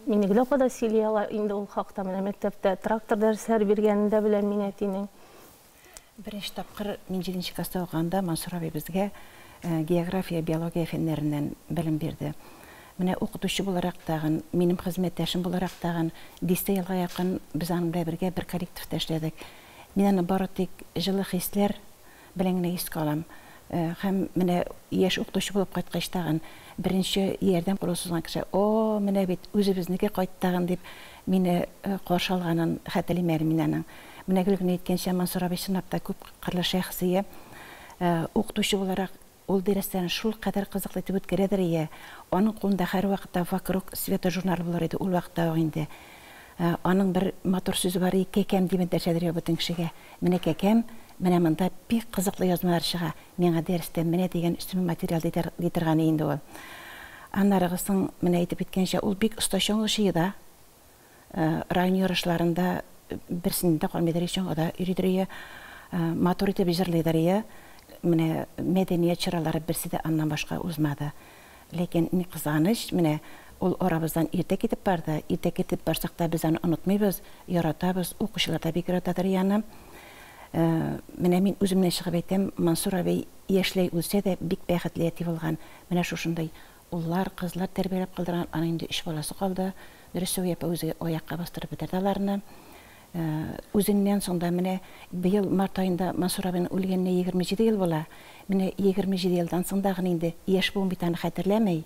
Speaker 5: Мине апа да сөйли ала инде ул хакта. Менә мәктәптә трактор дәресләре биргәнен дә беләм мин әтинең.
Speaker 3: Беренче тапкыр мин 7 класста укыганда Мансур абый безгә география, биология фәннәреннән белем бирде. Менә укытучы буларак тагын, минем хезмәттәшем буларак тагын дистә елга якын без аның белән бергә бер коллективта эшләдек. Мин аны бары тик җылы хисләр белән генә искә алам. Һәм менә яшь укытучы булып кайткач тагын беренче ярдәм кулы сузган кеше, "О, менә бит үзебезнеке кайтты тагын" дип мине каршы алганын хәтерлим әле мин аның. Менә Гөлгенә әйткәнчә, Мансур абый чынлап та күп кырлы шәхсие. Укытучы буларак ул дәресләрен шул кадәр кызыклы итеп үткәрәдер ие. Аның кулында һәр вакытта «Вокруг света» журналы булыр иде, ул вакытта ук инде. Аның бер матур сүзе бар, «Кәкәм» дип эндәшәдер бөтен кешегә. Менә кәкәм, менә монда бик кызыклы язмалар чыга. Миңа дәрестә менә дигән өстәмә материал ди торган инде ул. Аннары соң менә әйтеп киткәнчә, ул бик оста чаңгычы да. Район ярышларында берсендә калмыйдыр, чаңгыда йөридер, матур итеп җырлыйдыр. Менә мәдәният чаралары берсе дә аннан башка узмады. Ләкин ни кызганыч, менә ул арабыздан иртә китеп барды. Иртә китеп барсак та без аны онытмыйбыз, яратабыз, укучылар да бик яратадыр яны. Менә мин үземнән чыгып әйтәм, Мансур абый яшьләй үлсә дә бик бәхетле әти булган. Менә шушындай уллар, кызлар тәрбияләп калдырган, аның инде 3 баласы калды. Дөрес Сәвия апа үзе аякка бастырып бетерде аларны. Үзеннән соң да менә быел март аенда Мансур абыйның үлгәненә 27 ел була. Менә 27 елдан соң да инде яшь буын бит аны хәтерләмәй.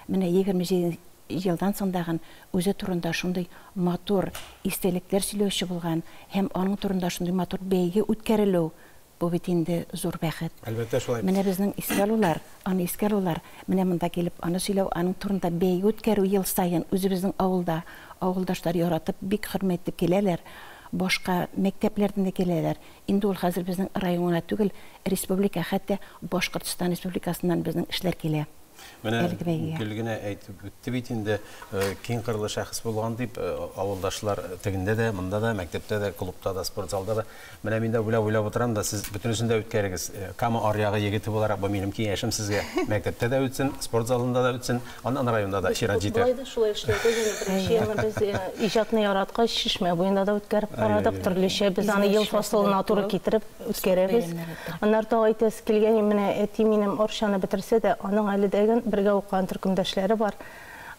Speaker 3: Менә 27 елдан соң да үзе турында шундый матур истәлекләр сөйләүче булган һәм аның турында шундый матур бәйге үткәрелү, бу бит инде зур бәхет.
Speaker 1: Әлбәттә шулай.
Speaker 3: Менә безнең искә алулар, аны искә алулар, менә монда килеп аны сөйләү, аның турында бәйге үткәрү ел саен үзебезнең авылда, авылдашлар яратып, бик хөрмәт итеп киләләр. Башка мәктәпләрдән дә киләләр. Инде ул хәзер безнең район гына түгел, республика, хәтта Башкортстан республикасыннан безнең эшләр килә.
Speaker 1: Менә Гөлгенә әйтеп үтте бит инде, киң кырлы шәхес булган дип, авылдашлар тегендә дә, монда да, мәктәптә дә, клубта да, спорт залда да. Менә мин дә уйлап утырам да, сез бөтенесен дә үткәрегез. Кама аръягы егете буларак, бу минем киңәшем сезгә. Мәктәптә дә үтсен, спорт залында да үтсен, аннан районда да чират җитәр.
Speaker 5: Болай да шулай эшләдек инде. Беренче елны без иҗатны яраткач, Чишмә буенда да үткәреп карадык, төрлечә без аны ел фасылына туры китереп үткәрәбез. Аннары тагы әйтәсе килгән, менә әти минем Арчаны бетерсә дә, аның әле дә бергә укыган төркемдәшләре бар.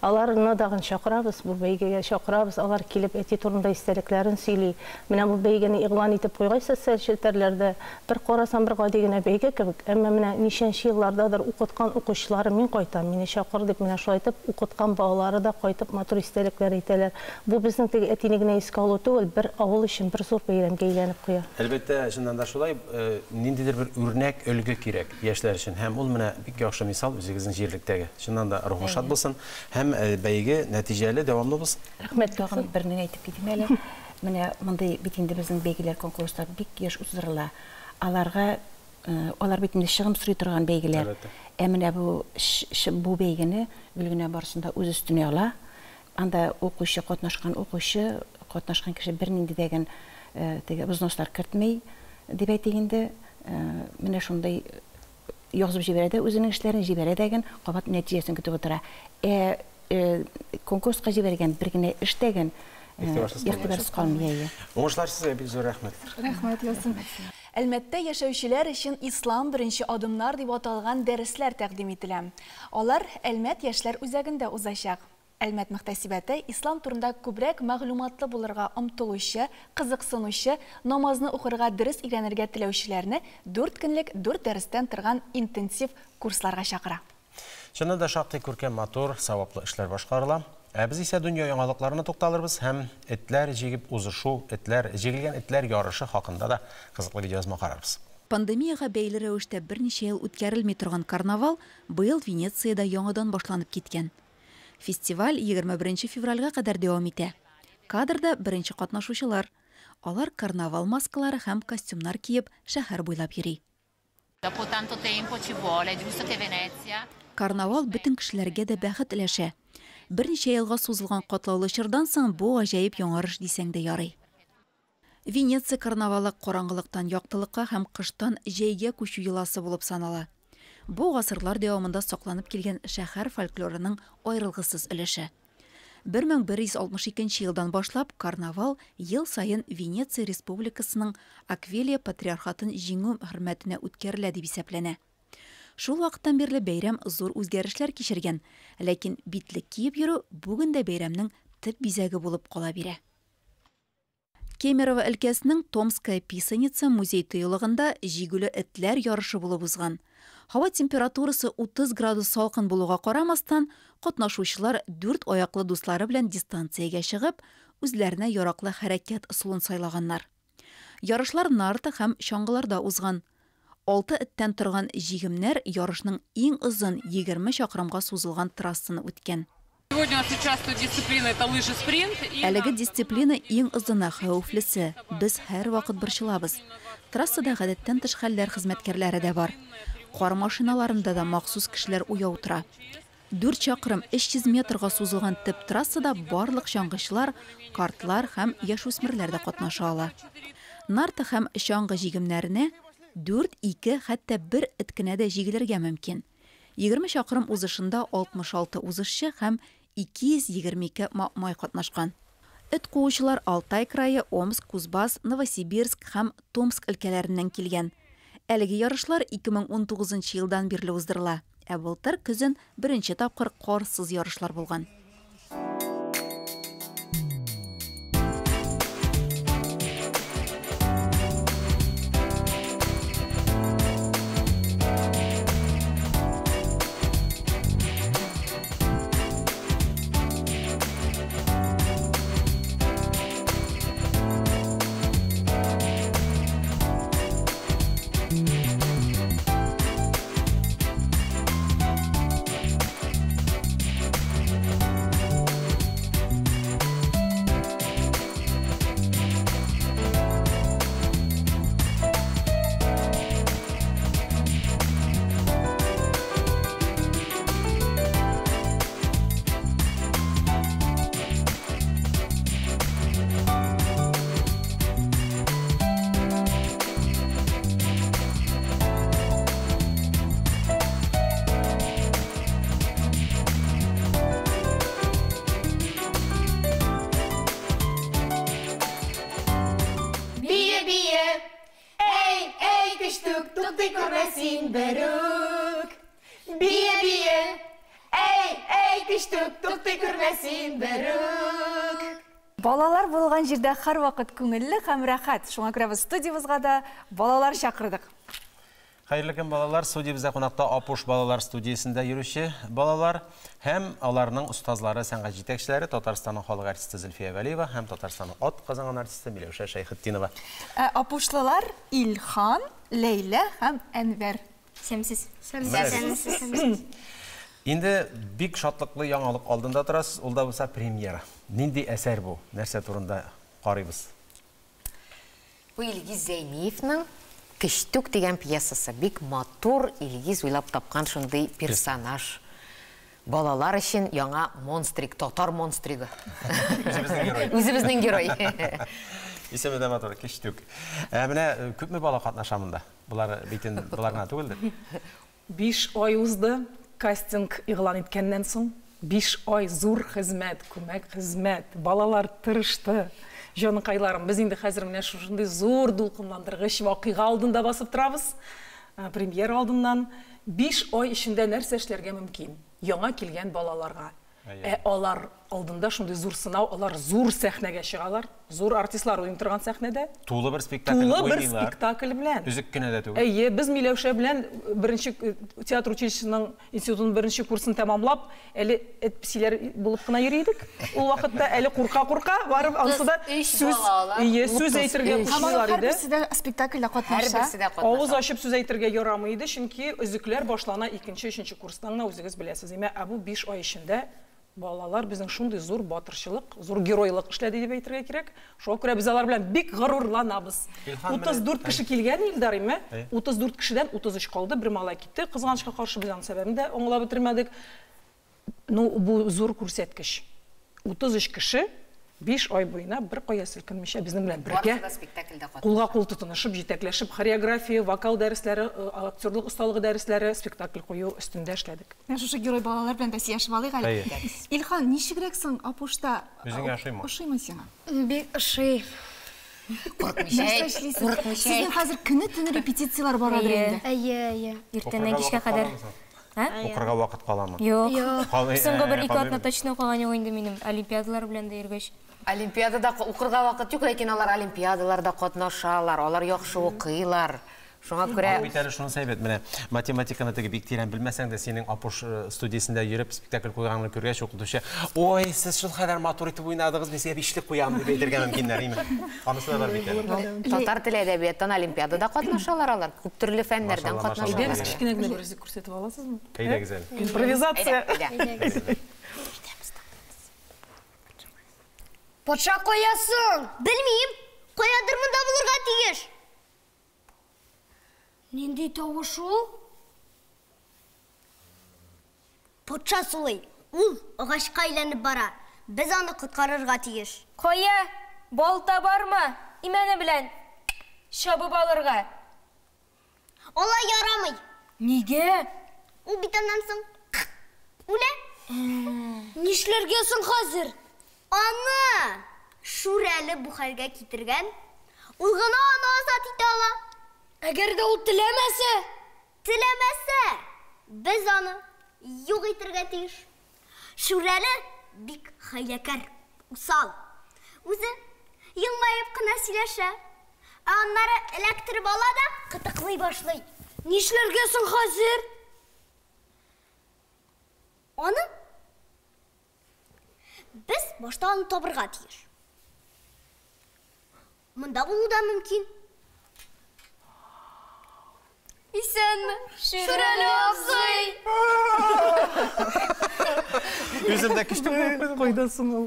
Speaker 5: Аларны дагын чакырабыз, бу бәйгегә чакырабыз. Алар килеп әти турында истәлекләрен сөйли. Менә бу бәйгене игълан итеп куйгач социаль челтәрләрдә бер карасам бер гади генә бәйге кебек, әмма менә ничәнче еллардадыр укыткан укучылары мин кайтам, мине чакыр дип менә шулай итеп укыткан балалары да кайтып матур истәлекләр әйтәләр. Бу безнең теге әтине генә искә алу түгел, бер авыл өчен бер зур бәйрәмгә әйләнеп куя.
Speaker 1: Әлбәттә, чыннан да шулай, ниндидер бер үрнәк, өлге кирәк яшьләр өчен. Һәм ул менә бик яхшы мисал үзегезнең җирлектәге. Чыннан да рухы шат булсын һәм бәйге нәтиҗәле, дәвамлы булсын.
Speaker 3: Рәхмәт, тагын берне әйтеп китим әле. Менә мондый бит инде безнең бәйгеләр, конкурслар бик еш уздырыла. Аларга алар бит инде чыгым сорый торган бәйгеләр. Ә менә бу бәйгене Гөлгенә барысында үз өстенә ала. Анда укучы, катнашкан укучы, катнашкан кеше бернинди дәген теге взнослар кертмей дип әйтик инде. Менә шундый язып җибәрә дә үзенең эшләрен җибәрә дәген, кабат нәтиҗәсен көтеп утыра. Конкурска җибәргән бер генә эш дәген игътибарсыз калмый.
Speaker 1: Уңышлар сезгә, бик зур рәхмәт.
Speaker 2: Рәхмәт, Ясин. Әлмәттә яшәүчеләр өчен Ислам беренче адымнар дип аталган дәресләр тәкъдим ителә. Алар Әлмәт яшьләр үзәгендә узачак. Әлмәт мөхтәсибәте ислам турында күбрәк мәгълүматлы булырга омтылучы, кызыксынучы, намазны укырга дөрес өйрәнергә теләүчеләрне 4 көнлек 4 дәрестән торган интенсив курсларга чакыра.
Speaker 1: Чыннан да шактый күркәм, матур, саваплы эшләр башкарыла. Ә без исә дөнья яңалыкларына тукталырбыз һәм этләр җигеп узышу, этләр, җигелгән этләр ярышы хакында да кызыклы видеоязма карарбыз.
Speaker 7: Пандемиягә бәйле рәвештә берничә ел үткәрелми торган карнавал быел Венециядә яңадан башланып киткән. Фестиваль 21 февральгә кадәр дәвам итә. Кадрда беренче катнашучылар. Алар карнавал маскалары һәм костюмнар киеп шәһәр буйлап йөри. Карнавал бөтен кешеләргә дә бәхет өләшә. Берничә елга сузылган катлаулы чордан соң бу гаҗәеп яңарыш дисәң дә ярый. Венеция карнавалы караңгылыктан яктылыкка һәм кыштан җәйгә күчү йоласы булып санала. Бу гасырлар дәвамында сакланып килгән шәһәр фольклорының аерылгысыз өлеше. 1162 елдан башлап карнавал ел саен Венеция республикасының Аквилия патриархатын җиңү хөрмәтенә үткәрелә дип исәпләнә. Шул вакыттан бирле бәйрәм зур үзгәрешләр кичергән, ләкин битлек киеп йөрү бүген дә бәйрәмнең төп бизәге булып кала бирә. Кемерово өлкәсенең Томская писаница музей тыюлыгында җигүле этләр ярышы булып узган. Һава температурасы 30 градус салкын булуга карамастан, катнашучылар дүрт аяклы дуслары белән дистанциягә чыгып, үзләренә яраклы хәрәкәт ысулын сайлаганнар. Ярышлар нарта һәм чаңгыларда узган. 6 эттән торган җигемнәр ярышның иң озын 20 чакрымга сузылган трассаны үткән.
Speaker 8: Сегодня у нас участвует дисциплина, это лыжи спринт.
Speaker 7: Әлеге дисциплина иң озыны, хәвефлесе. Без һәрвакыт борчылабыз. Трассада гадәттән тыш хәлләр хезмәткәрләре дә бар. Кар машиналарында да махсус кешеләр уяу тора. 4 чакрым 300 метрга сузылган төп трассада барлык чаңгычылар, картлар һәм яшүсмерләр дә катнаша ала. Нарта һәм чаңгы җигемнәренә 4, 2, хәтта 1 эт кенә дә җигелергә мөмкин. 20 чакрым узышында 66 узышчы һәм 222 май катнашкан. Эт куучылар Алтай крае, Омск, Кузбасс, Новосибирск һәм Томск өлкәләреннән килгән. Әлеге ярышлар 2019 елдан бирле уздырыла. Ә былтыр көзен беренче тапкыр карсыз ярышлар булган.
Speaker 2: Балалар булган җирдә һәрвакыт күңелле һәм рәхәт. Шуңа күрә без студиябезгә дә балалар чакырдык.
Speaker 1: Хәерле көн, балалар. Студиябездә кунакта Апуш балалар студиясендә йөрүче балалар һәм аларның остазлары, сәнгать җитәкчеләре Татарстанның халык артисты Зөлфия Вәлиева һәм Татарстанның ат казанган артисты Миләүшә Шәйхетдинова.
Speaker 2: Апушлылар Илхан, Ләйлә һәм Әнвәр.
Speaker 14: Сәмсез.
Speaker 1: Сәмсез. Инде бик шатлыклы яңалык алдында торасыз, ул да булса премьера. Нинди әсәр бу? Нәрсә турында карыйбыз?
Speaker 20: Бу Илгиз Зәйниевның Кечтүк дигән пьесасы. Бик матур, Илгиз уйлап тапкан шундый персонаж. Балалар өчен яңа монстрик, татар монстригы.
Speaker 1: Үзебезнең герой.
Speaker 20: Үзебезнең герой.
Speaker 1: Исеме дә матур, Кечтүк. Менә күпме бала катнаша монда? Болар бит болар гына түгелдер.
Speaker 6: 5 ай узды. Кастинг игълан иткәннән соң 5 ай зур хезмәт, күмәк хезмәт, балалар тырышты. Җаныкайларым, без инде хәзер менә шушындый зур дулкынландыргыч вакыйга алдында басып торабыз. Премьера алдыннан 5 ай эчендә нәрсә эшләргә мөмкин? Яңа килгән балаларга. Ә алар алдында шундый зур сынау, алар зур сәхнәгә чыгалар, зур артистлар уйный торган сәхнәдә.
Speaker 1: Тулы бер спектакль уйныйлар.
Speaker 6: Тулы бер спектакль белән.
Speaker 1: Өзек кенә дә түгел.
Speaker 6: Әйе, без Миләүшә белән беренче театр училищесының институтының беренче курсын тәмамлап, әле эт-песиләр булып кына йөри идек. Ул вакытта әле курка-курка барып ансы да сүз, әйе, сүз әйтергә кушмыйлар иде.
Speaker 2: Һәрберсе дә спектакльдә катнаша.
Speaker 6: Авыз ачып сүз әйтергә ярамый иде, чөнки өзекләр башлана икенче, өченче курстан гына, үзегез беләсез. Имә, ә бу 5 ай эчендә балалар безнең шундый зур батырчылык, зур геройлык эшләде дип әйтергә кирәк. Шуңа күрә без алар белән бик горурланабыз. 34 кеше килгән, Илдар, име? 34 кешедән 33 калды, бер малай китте. Кызганычка каршы без аның сәбәбен дә аңлап бетермәдек. Ну, бу зур күрсәткеч. 33 кеше 5 ай буена бер кая селкенмичә безнең белән бергә кулга кул тотынышып, җитәкләшеп, хореография, вокал дәресләре, актерлык осталыгы дәресләре, спектакль кую өстендә эшләдек.
Speaker 2: Менә шушы герой балалар белән дә сөйләшеп алыйк әле. Илхан, ничегрәк соң Апушта?
Speaker 1: Үзеңә ошыймы?
Speaker 2: Ошыймы сиңа?
Speaker 9: Бик ошый.
Speaker 20: Куркмыйча әйт, куркмыйча әйт.
Speaker 2: Сезнең хәзер көне-төне репетицияләр барадыр инде.
Speaker 9: Әйе, әйе. Иртәннән кичкә кадәр.
Speaker 1: Укырга вакыт каламы?
Speaker 9: Юк. Соңгы бер ике атна точно укыган юк инде минем. Олимпиадалар белән дә йөргәч.
Speaker 20: Олимпиадада укырга вакыт юк, ләкин алар олимпиадаларда катнашалар, алар яхшы укыйлар. Шуңа күрә
Speaker 1: Бу бит әле шунысы әйбәт, менә математиканы теге бик тирән белмәсәң дә, синең Апуш студиясендә йөреп спектакль куйганыңны күргәч, укытучы, "Ой, сез шул кадәр матур итеп уйнадыгыз, мин сезгә бишле куям" дип әйтергә мөмкиннәр, име? Анысы да бар бит әле.
Speaker 20: Татар теле әдәбияттан олимпиадада катнашалар алар, күп төрле фәннәрдән катнашалар.
Speaker 6: Әйдәгез, кечкенә генә бер өзек күрсәтеп аласызмы?
Speaker 1: Әйдәгез әле.
Speaker 6: Импровизация.
Speaker 9: Патша кая соң? Белмим. Каядыр монда булырга тиеш. Нинди тавыш ул? Патша сулый. Ул агачка әйләнеп бара. Без аны коткарырга тиеш.
Speaker 10: Кая? Балта бармы? Имәне белән чабып алырга.
Speaker 9: Алай ярамый.
Speaker 10: Нигә?
Speaker 9: Ул бит аннан соң үлә. Нишләргә соң хәзер? Аны Шүрәле бу хәлгә китергән. Ул гына аны азат итә ала. Әгәр дә ул теләмәсә? Теләмәсә, без аны юк итергә тиеш. Шүрәле бик хәйләкәр, усал. Үзе елмаеп кына сөйләшә. Ә аннары эләктереп ала да кытыклый башлый. Нишләргә соң хәзер? Аны без башта аны табырга тиеш. Монда булу да мөмкин. Исәнме, Шүрәле абзый!
Speaker 1: Үзем дә көчтек булып куйдым.
Speaker 6: Кайда соң ул?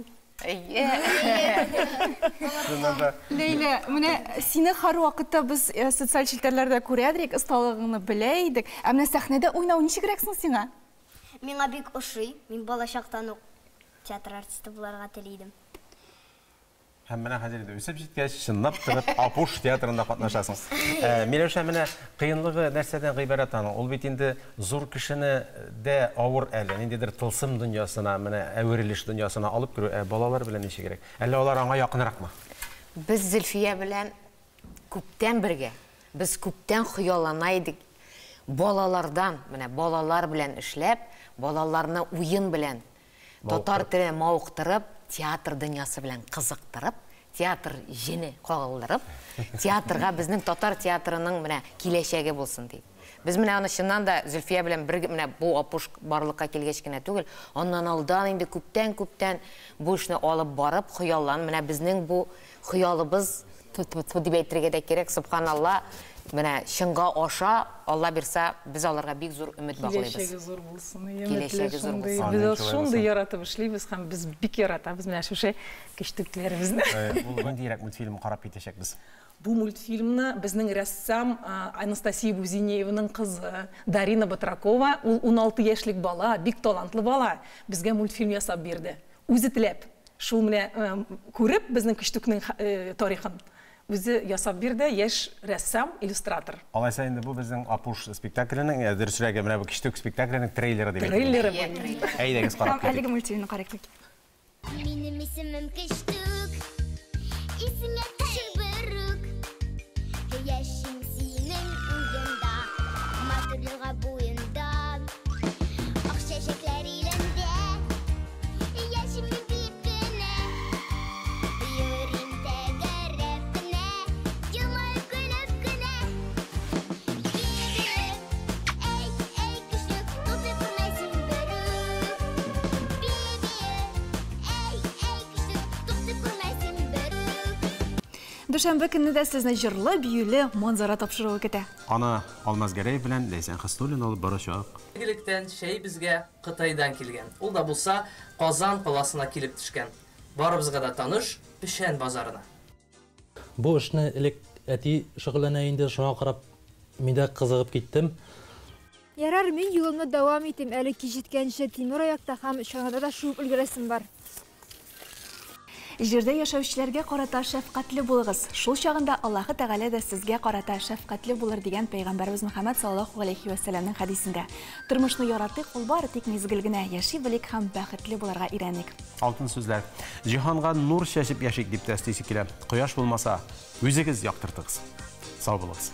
Speaker 2: Ләйлә, менә сине һәрвакытта без социаль челтәрләрдә күрәдек, осталыгыңны белә идек. Ә менә сәхнәдә уйнау ничегрәк соң сиңа?
Speaker 9: Миңа бик ошый. Мин балачактан ук театр артисты буларга тели идем.
Speaker 1: Һәм менә хәзер инде үсеп җиткәч, чынлап торып Апуш театрында катнашасың. Миләүшә, менә кыенлыгы нәрсәдән гыйбарәт аның? Ул бит инде зур кешене дә авыр әле, ниндидер тылсым дөньясына, менә әверелеш дөньясына алып керү, ә балалар белән ничегрәк? Әллә алар аңа якынракмы?
Speaker 20: Без Зөлфия белән күптән бергә, без күптән хыяллана идек балалардан, менә балалар белән эшләп, балаларны уен белән, татар телен мавыктырып, театр дөньясы белән кызыктырып, театр җене кагылдырып, театрга безнең татар театрының менә киләчәге булсын дип. Без менә аны чыннан да Зөлфия белән бер менә бу Апуш барлыкка килгәч кенә түгел, аннан алдан инде күптән-күптән бу эшне алып барып, хыяллан, менә безнең бу хыялыбыз ту-ту-ту дип әйтергә дә кирәк, субханалла, менә чынга аша, Алла бирса, без аларга бик зур өмет баглыйбыз.
Speaker 6: Киләчәге зур булсын,
Speaker 20: Киләчәге зур булсын.
Speaker 6: Без шундый яратып эшлибез һәм без бик яратабыз менә шушы кечтекләребезне.
Speaker 1: Ул ниндирәк мультфильм карап китәчәкбез?
Speaker 6: Бу мультфильмны безнең рәссам Анастасия Бузинееваның кызы Дарина Батракова, ул 16 яшьлек бала, бик талантлы бала, безгә мультфильм ясап бирде. Үзе теләп, шул менә күреп безнең Кечтүкнең тарихын үзе ясап бирде, яшь рәссам, иллюстратор.
Speaker 1: Алайса инде бу безнең Апуш спектакленең, дөресрәге, менә бу Кечтүк спектакленең трейлеры дип әйтелә.
Speaker 6: Трейлеры бу.
Speaker 1: Әйдәгез карап китик.
Speaker 2: Әлеге мультфильмны карыйк.
Speaker 9: Минем исемем Кечтүк, исеңә төшер берүк. Яшим синең уенда, матур елга буенда. Ак чәчәкләр илендә, яшим мин.
Speaker 2: Дүшәмбе көнне дә сезне җырлы, биюле манзара тапшыруы көтә.
Speaker 1: Аны Алмаз Гәрәев белән Ләйсән Хөснуллина алып барачак.
Speaker 11: Электән чәй безгә Кытайдан килгән. Ул да булса Казан каласына килеп төшкән. Барыбызга да таныш Печән базарына.
Speaker 12: Бу эшне элек әти шөгыльләнә инде, шуңа карап мин дә кызыгып киттем.
Speaker 13: Ярар, мин юлымны дәвам итим, әле кич җиткәнче тимер аякта һәм чанада да шуып өлгерәсем бар.
Speaker 2: Җирдә яшәүчеләргә карата шәфкатьле булыгыз, шул чагында Аллаһы Тәгалә дә сезгә карата шәфкатьле булыр, дигән пәйгамбәребез Мөхәммәд саллаллаһу галәйһи вә сәлләмнең хәдисендә. Тормышны яратыйк, ул бары тик мизгел генә, яши белик һәм бәхетле булырга өйрәник.
Speaker 1: Алтын сүзләр. Җиһанга нур чәчеп яшик, дип тә өстисе килә. Кояш булмаса, үзегез яктыртыгыз. Сау булыгыз.